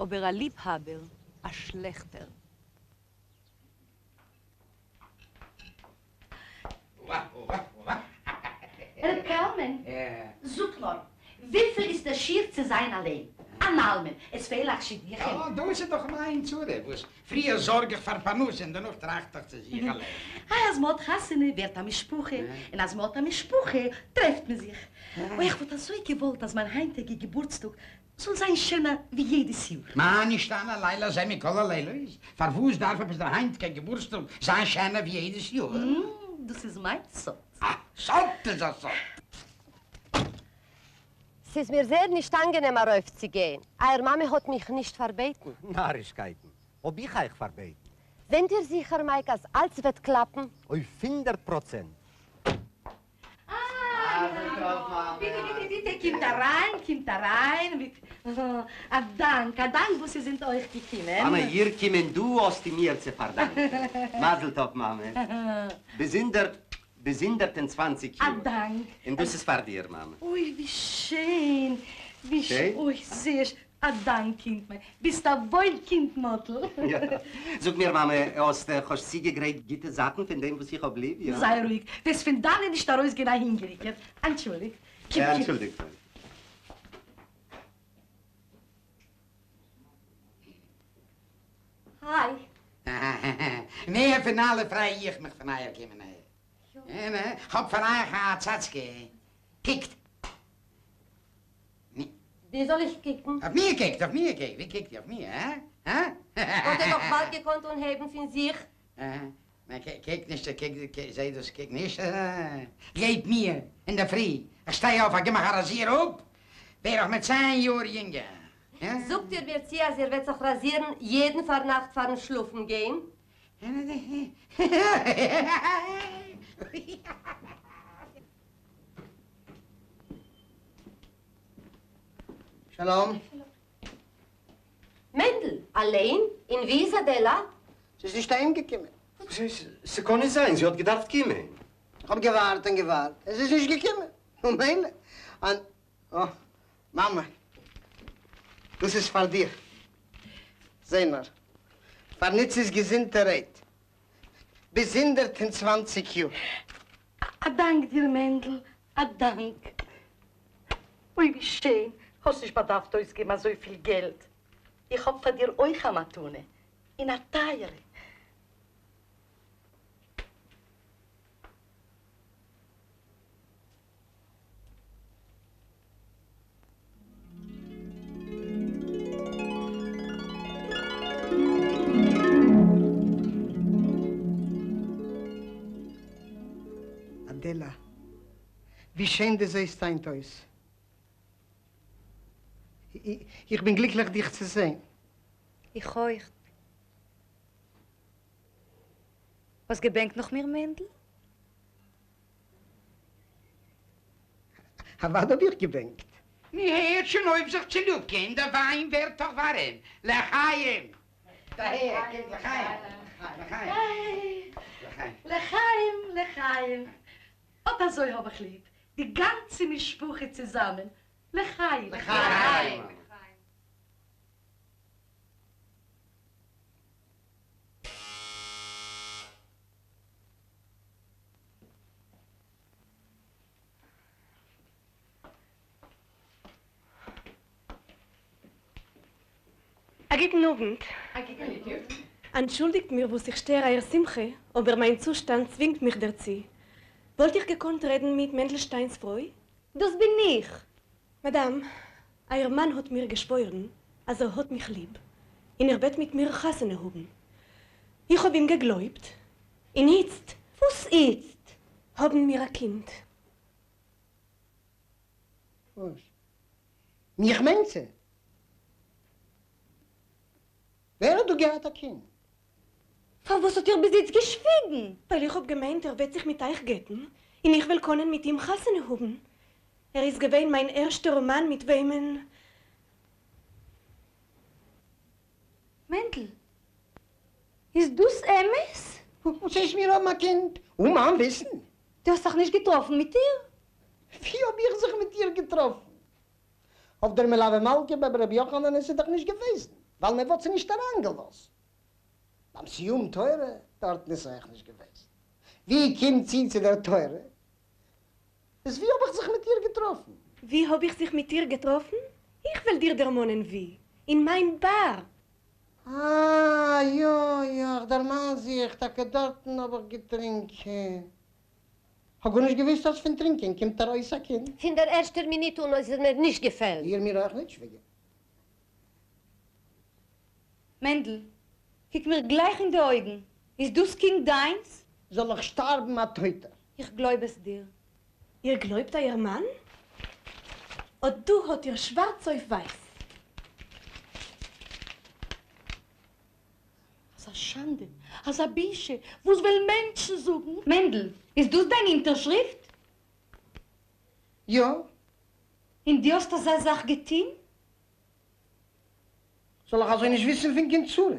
Speaker 9: אבער א ליבהאבער א שלעכטער.
Speaker 4: ר' קלמן, זאגט נאר, וויפיל איז דער שיעור צו זיין אליין אן אלמן? עס פעלן אייך שידוכים?
Speaker 8: יא, דאס איז דאך מיין צרה, וואס פריער זארג איך פאר פרנסה און דערנאך טראכט איך צו זיך אליין.
Speaker 4: אה, אז מ'האט חתונה ווערט א משפחה, און אז מ'האט א משפחה טרעפט מען זיך. אוי, איך וואלט אזוי געוואלט אז מיין היינטיגע געבורטסטאג זאל זיין שענער ווי יעדעס יאר.
Speaker 8: מה נשתנה לילה זה מכל הלילות? פארוואס דארף עפעס דער היינטיגער געבורטסטאג זיין שענער ווי יעדעס יאר?
Speaker 4: דאס איז מיין סוד.
Speaker 8: אה, סוד איז א סוד.
Speaker 11: ס'איז מיר זייער נישט אנגענעם ארויפצוגיין, אייער מאמע האט מיך נישט פארבעטן.
Speaker 5: נארישקייטן, האב איך אייך פארבעטן?
Speaker 11: זענט איר זיכער מייק אז אלץ וועט קלאפן?
Speaker 5: אויף 100%.
Speaker 4: אה, ביטע, ביטע, ביטע, קומט אריין, קומט אריין, א דאנק, א דאנק וואס איר זענט אויך געקומען.
Speaker 5: מאמע, איר קומען דא האסטו מיר צו פארדאנקען. מזל טוב, מאמע. ביז הונדערט, ביז 120 יאר.
Speaker 4: א דאנק.
Speaker 5: און דאס איז פאר דיר, מאמע.
Speaker 4: אוי, ווי שיין, ווי שיין, אוי, זייער שיין. א דאנק, קינד מיין. ביסט א וואויל קינד, מאטל.
Speaker 5: יא. זאג מיר, מאמע, האסט כאטש צוגעגרייט גוטע זאכן פון דעם וואס איך האב ליב, יא?
Speaker 4: זיי רואיג, וועסט פון דאנען נישט ארויסגיין א הונגעריגער. אנטשולדיגט. קום, קום.
Speaker 5: אנטשולדיגט.
Speaker 11: היי.
Speaker 8: מער פון אלע פריי איך מיך פון אייער קומען אהער. כ'האב פאר אייך א צאצקע. קוקט.
Speaker 11: ווי זאל איך קוקן?
Speaker 8: אויף מיר קוקט, אויף מיר קוקט. ווי קוקט איר? אויף מיר, הא? הא?
Speaker 11: וואלט איר דאך באלד געקאנט אנהייבן פון זיך.
Speaker 8: ניין, קוק נישט, קוק, זע דאס, קוק נישט. גלייבט מיר, אינדערפרי, איך שטיי אויף, איך גיב מיך א ראזיר אפ, ווער איך מיט צען יאר יונגער.
Speaker 11: זאגט איר מיר צו אז איר וועט זיך ראזירן יעדן פארנאכט פארן שלאפן גיין?
Speaker 2: שלום.
Speaker 11: מענדל, אליין? און ווי איז אדעלא?
Speaker 2: זי איז נישט אהיימגעקומען.
Speaker 5: ס'קאן נישט זיין, זי האט געדארפט קומען.
Speaker 2: איך האב געווארט און געווארט, און זי איז נישט געקומען. נו מילא. אן. אה, מאמע, דאס איז פאר דיר. זע נאר, פאר איצי'ס געזונטערהייט. ביז 120 יאר.
Speaker 4: א דאנק דיר מענדל, א דאנק. אוי ווי שיין, האסט נישט באדארפט אויסגעבן אזויפיל געלט. איך האב פאר דיר אויך א מתנה, און א טייערע.
Speaker 2: אדעלא, ווי שיין דו זעסט היינט אויס. איך בין גליקליך דיך צו זען.
Speaker 9: איך אויך. האסט געבענקט נאך מיר, מענדל?
Speaker 2: אוודאי האב איך געבענקט.
Speaker 8: נו הערט שוין אויף זיך צו לופקען, דער וויין ווערט דאך ווארעם. לחיים! דאהער, קומט לחיים! לחיים! לחיים!
Speaker 4: לחיים! לחיים! אט אזוי האב איך ליב, די גאנצע משפחה צוזאמען, לחיים!
Speaker 8: לחיים!
Speaker 19: א גוטן אוונט.
Speaker 4: א גוטן אוונט.
Speaker 19: אנטשולדיגט מיר וואס איך שטער אייער שמחה, אבער מיין צושטאנד צווינגט מיך דערצו. וואלט איך געקאנט רעדן מיט מענדל שטיינ'ס פרוי?
Speaker 10: דאס בין איך.
Speaker 19: מאדאם, אייער מאן האט מיר געשוואוירן אז ער האט מיך ליב, און ער וועט מיט מיר חתונה האבן. איך האב אים געגלויבט, און איצט.
Speaker 10: וואס איצט?
Speaker 19: האבן מיר א קינד.
Speaker 2: וואס? מיך מיינט זי? ווער האט דא געהאט א קינד?
Speaker 10: פארוואס האט איר ביז איצט געשוויגן?
Speaker 19: ווייל איך האב געמיינט ער וועט זיך מיט אייך גט'ן און איך וועל קאנען מיט אים חתונה האבן. ער איז געווען מיין ערשטער מאן מיט וועמען.
Speaker 10: מענדל, איז דאס אמת?
Speaker 2: וואס הייסט מיר האבן א קינד אן מיין וויסן?
Speaker 10: דו האסט זיך נישט געטראפן מיט איר?
Speaker 2: ווי האב איך זיך מיט איר געטראפן? אויף דער מלוה מלכה ביי ר' יוחנן איז זי דאך נישט געוועזן, ווייל מען וואלט זי נישט אריינגעלאזט. ביים סיום תורה דארטן איז זי אויך נישט געוועזן. ווי קומט זי צו דער תורה? איז ווי האב איך זיך מיט איר געטראפן?
Speaker 19: ווי האב איך זיך מיט איר געטראפן? איך וועל דיר דערמאנען ווי. אין מיין באר!
Speaker 2: אה, יא יא, איך דערמאן זיך, טאקע דארטן האב איך געטרינקען. כ'האב גארנישט געוואוסט אז פון טרינקען קומט ארויס א קינד.
Speaker 11: פון דער ערשטער מינוט אן איז ער מיר נישט געפעלן.
Speaker 2: איר מיר אויך נישט, שוויגער.
Speaker 10: מענדל, קוק מיר גלייך אין די אויגן, איז דאס קינד דיינס?
Speaker 2: זאל איך שטארבן א טויטער?
Speaker 10: איך גלויב עס דיר.
Speaker 19: איר גלויבט אייער מאן? אט דא האט איר שווארץ אויף ווייס.
Speaker 4: אזא שאנדע, אזא בושה, וואס וועלן מענטשן זאגן?
Speaker 10: מענדל, איז דאס דיין אונטערשריפט?
Speaker 2: יא.
Speaker 10: און דו האסט אזא זאך געטון?
Speaker 2: זאל איך אזוי נישט וויסן פון קיין צרות?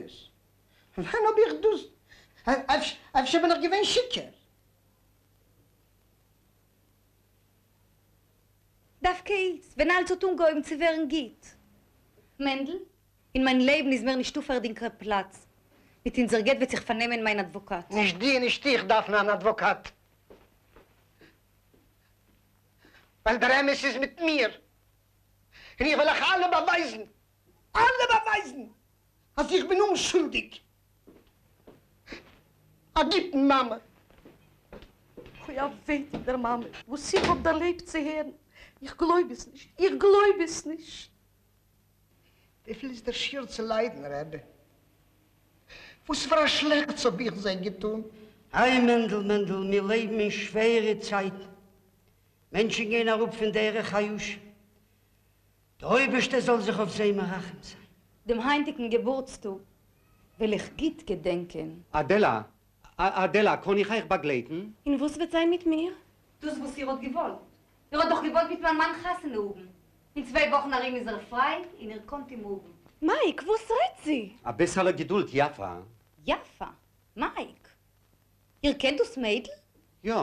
Speaker 2: ווען האב איך דאס? אפשר בין איך געווען שיכור?
Speaker 10: דווקא איצט, ווען אלץ האט אנגעהויבן צו ווערן גוט. מענדל, אין מיין לעבן איז מער נישטא פאר דיר קיין פלאץ. מיט אונזער גט וועט זיך פארנעמען מיין אדוואקאט.
Speaker 2: נישט דו און נישט איך דארפן אן אדוואקאט. ווייל דער אמת איז מיט מיר. און איך וועל אייך אלע באווייזן, אלע באווייזן, אז איך בין אומשולדיג. א גוטן, מאמע.
Speaker 4: אוי, א ווייטיק דער מאמע, וואס איך האב דערלעבט צו הערן. איך גלויב עס נישט, איך גלויב עס נישט.
Speaker 2: וויפיל איז דער שיעור צו ליידן, רבי? וואס פאר א שלעכטס האב איך זיי געטון?
Speaker 1: איי מענדל, מענדל, מיר לעבן אין שווערע צייטן. מענטשן גייען אראפ פון דרך הישר. דער אויבערשטער זאל זיך אויף זיי מרחם זיין.
Speaker 10: דעם היינטיגן געבורטסטאג וועל איך גוט געדענקען.
Speaker 5: אדעלא, אדעלא, קאן איך אייך באגלייטן?
Speaker 19: און וואס וועט זיין מיט מיר?
Speaker 10: דאס וואס איר האט געוואלט. איר האט דאך געוואלט מיט מיין מאן חתונה האבן. אין צוויי וואכן ארום איז ער פריי און איר קאנט אים האבן.
Speaker 19: מייק, וואס רעדט זי?
Speaker 5: אביסעלע געדולד, יפה.
Speaker 10: יפה? מייק? איר קענט דאס מיידל?
Speaker 5: יא.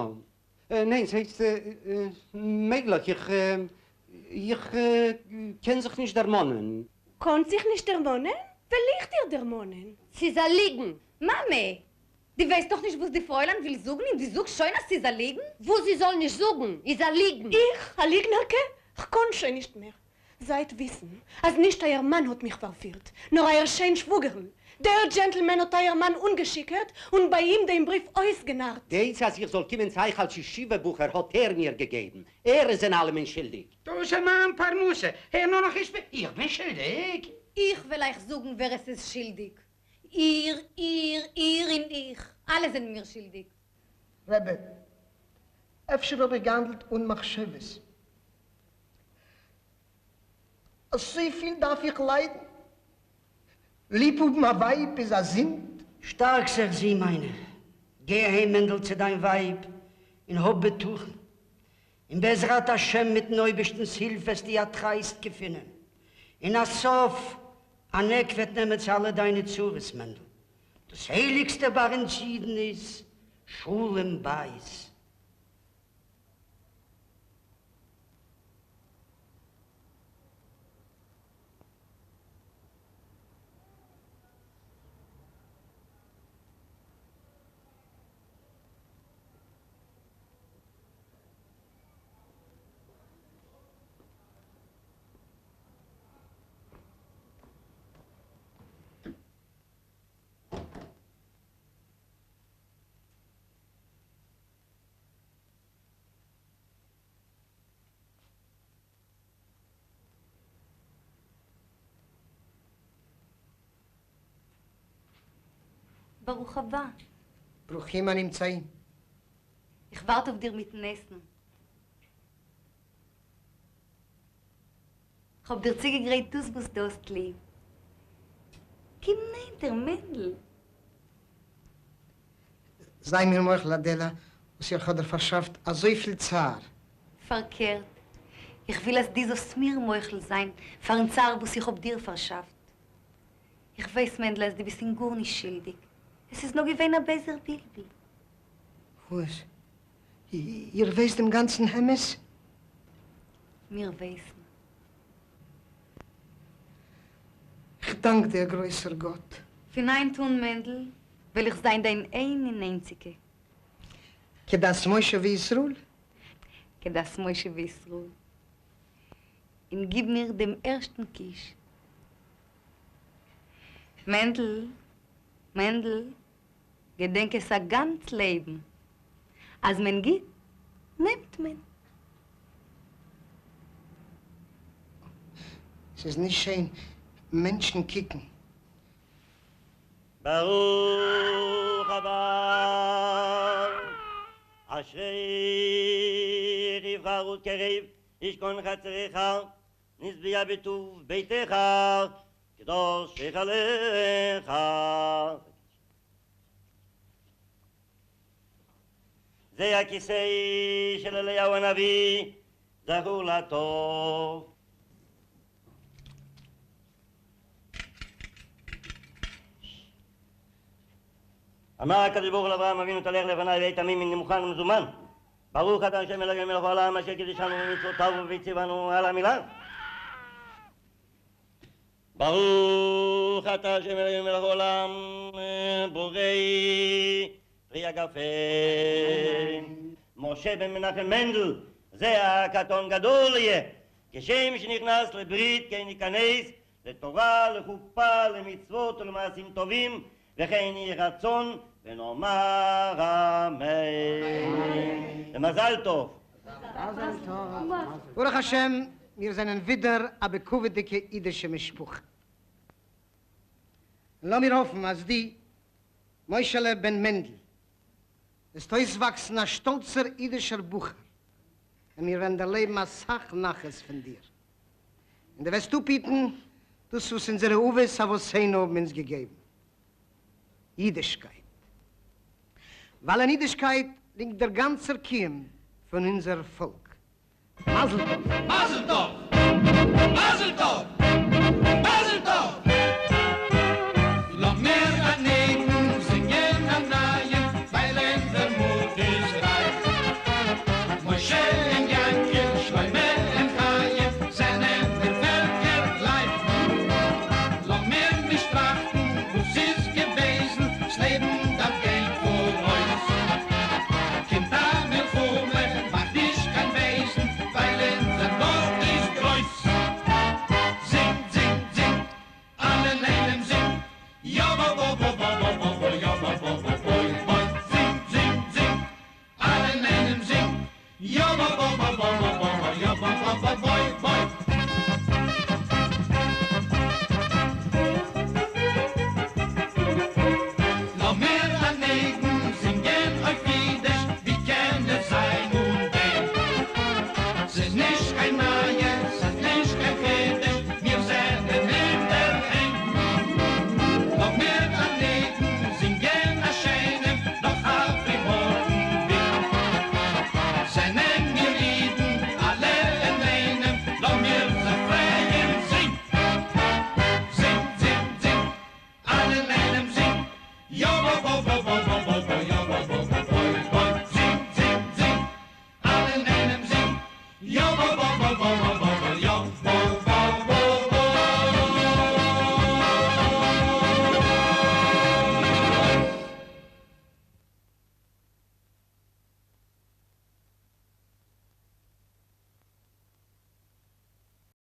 Speaker 5: ניין, ס'הייסט, מעגליך, איך, איך קען זיך נישט דערמאנען.
Speaker 19: קאנסט זיך נישט דערמאנען? וועל איך דיר דערמאנען.
Speaker 10: ס'איז א ליגן! מאמע! דו ווייסט דאך נישט וואס די פרוילאן וויל זאגן און דו זאגסט שוין אז ס'איז א ליגן?
Speaker 11: וואס זי זאל נישט זאגן איז א ליגן!
Speaker 19: איך? א ליגנערקע? כ'קאן שוין נישט מער. זייט וויסן אז נישט אייער מאן האט מיך פארפירט, נאר אייער שיין שוואגערל. דער דזשענטלמען האט אייער מאן אנגעשיקערט און ביי אים דעם בריוו אויסגענארט.
Speaker 5: די עצה אז איך זאל קומען צו אייך אלס ישיבה בחור האט ער מיר געגעבן. ער איז אין אלעמען שולדיג.
Speaker 8: דאס איז מיין פרנסה, הער נאר נאך איך בין, איך בין שולדיג?
Speaker 10: איך וועל אייך זאגן ווער עס איז שולדיג. איר, איר, איר און איך. אלע זענען מיר שולדיג.
Speaker 2: רבי, אפשר האב איך געהאנדלט אן מחשבות. אזויפיל דארף איך ליידן? ליב האבן א ווייב איז א זינד?
Speaker 1: שטארק זיך זון מיינער, גיי אהיים מענדל צו דיין ווייב און האב בטחון, און בעזרת השם מיטן אויבערשטנ'ס הילף וועסטו א טרייסט געפינען, און א סוף, אן עק וועט נעמען צו אלע דיינע צרות מענדל, דאס הייליגסטע ביי אונז אידן איז שלום בית.
Speaker 9: ברוך הבא.
Speaker 2: ברוכים הנמצאים.
Speaker 9: איך ווארט אויף דיר מיטן עסן. כ'האב דיר צוגעגרייט דאס וואס דו האסט ליב. קום נענטער, מענדל.
Speaker 2: זיי מיר מוחל אדעלא וואס איך האב דיר פארשאפט אזויפיל צער.
Speaker 9: פארקערט, איך וויל אז דו זאלסט מיר מוחל זיין פארן צער וואס איך האב דיר פארשאפט. איך ווייס מענדל אז דו ביסט אין גארנישט שולדיג, עס איז נאר געווען א בייזער בלבול.
Speaker 2: וואס? איר ווייסט דעם גאנצן אמת?
Speaker 9: מיר ווייסן.
Speaker 2: כ'דאנק דיר גרויסער גאט.
Speaker 9: פון היינט אן מענדל וועל איך זיין דיין איין און איינציגע.
Speaker 2: כדת משה וישראל?
Speaker 9: כדת משה וישראל. און גיב מיר דעם ערשטן קיש. מענדל, מענדל, געדענק עס א גאנץ לעבן, אז מען גיט, נעמט מען.
Speaker 2: ס'איז נישט שיין מענטשן קוקן.
Speaker 20: ברוך הבא אשריך יבחר וקרב ישכון חצרך נשביע בטוב ביתך קדוש היכלך. זה הכיסא של אליהו הנביא זכור לטוב. אמר הקדוש ברוך הוא לאברהם אבינו תלך לפני והיה תמים הנני מוכן ומזומן ברוך אתה השם אלוקינו מלך העולם אשר קידשנו במצוותיו וציוונו על המילה ברוך אתה השם אלוקינו מלך העולם בורא פרי הגפן משה בן מנחם מנדל זה הקטן גדול יהיה כשם שנכנס לברית כן יכנס לתורה לחופה למצוות ולמעשים טובים וכן יהי רצון ונאמר אמן. ומזל טוב.
Speaker 2: מזל טוב. ברוך השם מיר זענען ווידער א בכבוד'דיגע אידישע משפחה. און לאמיר האפן אז דו, משה'לע בן מענדל, וועסט אויסוואקסן א שטאלצער אידישער בחור, און מיר וועלן דערלעבן אסאך נחת פון דיר. און דו וועסט אפהיטן דאס וואס אונזערע אבות אבותינו האבן אונז געגעבן, אידישקייט. ווייל אין אידישקייט ליגט דער גאנצער קיום פון אונזער פאלק. מזל טוב!
Speaker 3: מזל טוב! מזל טוב!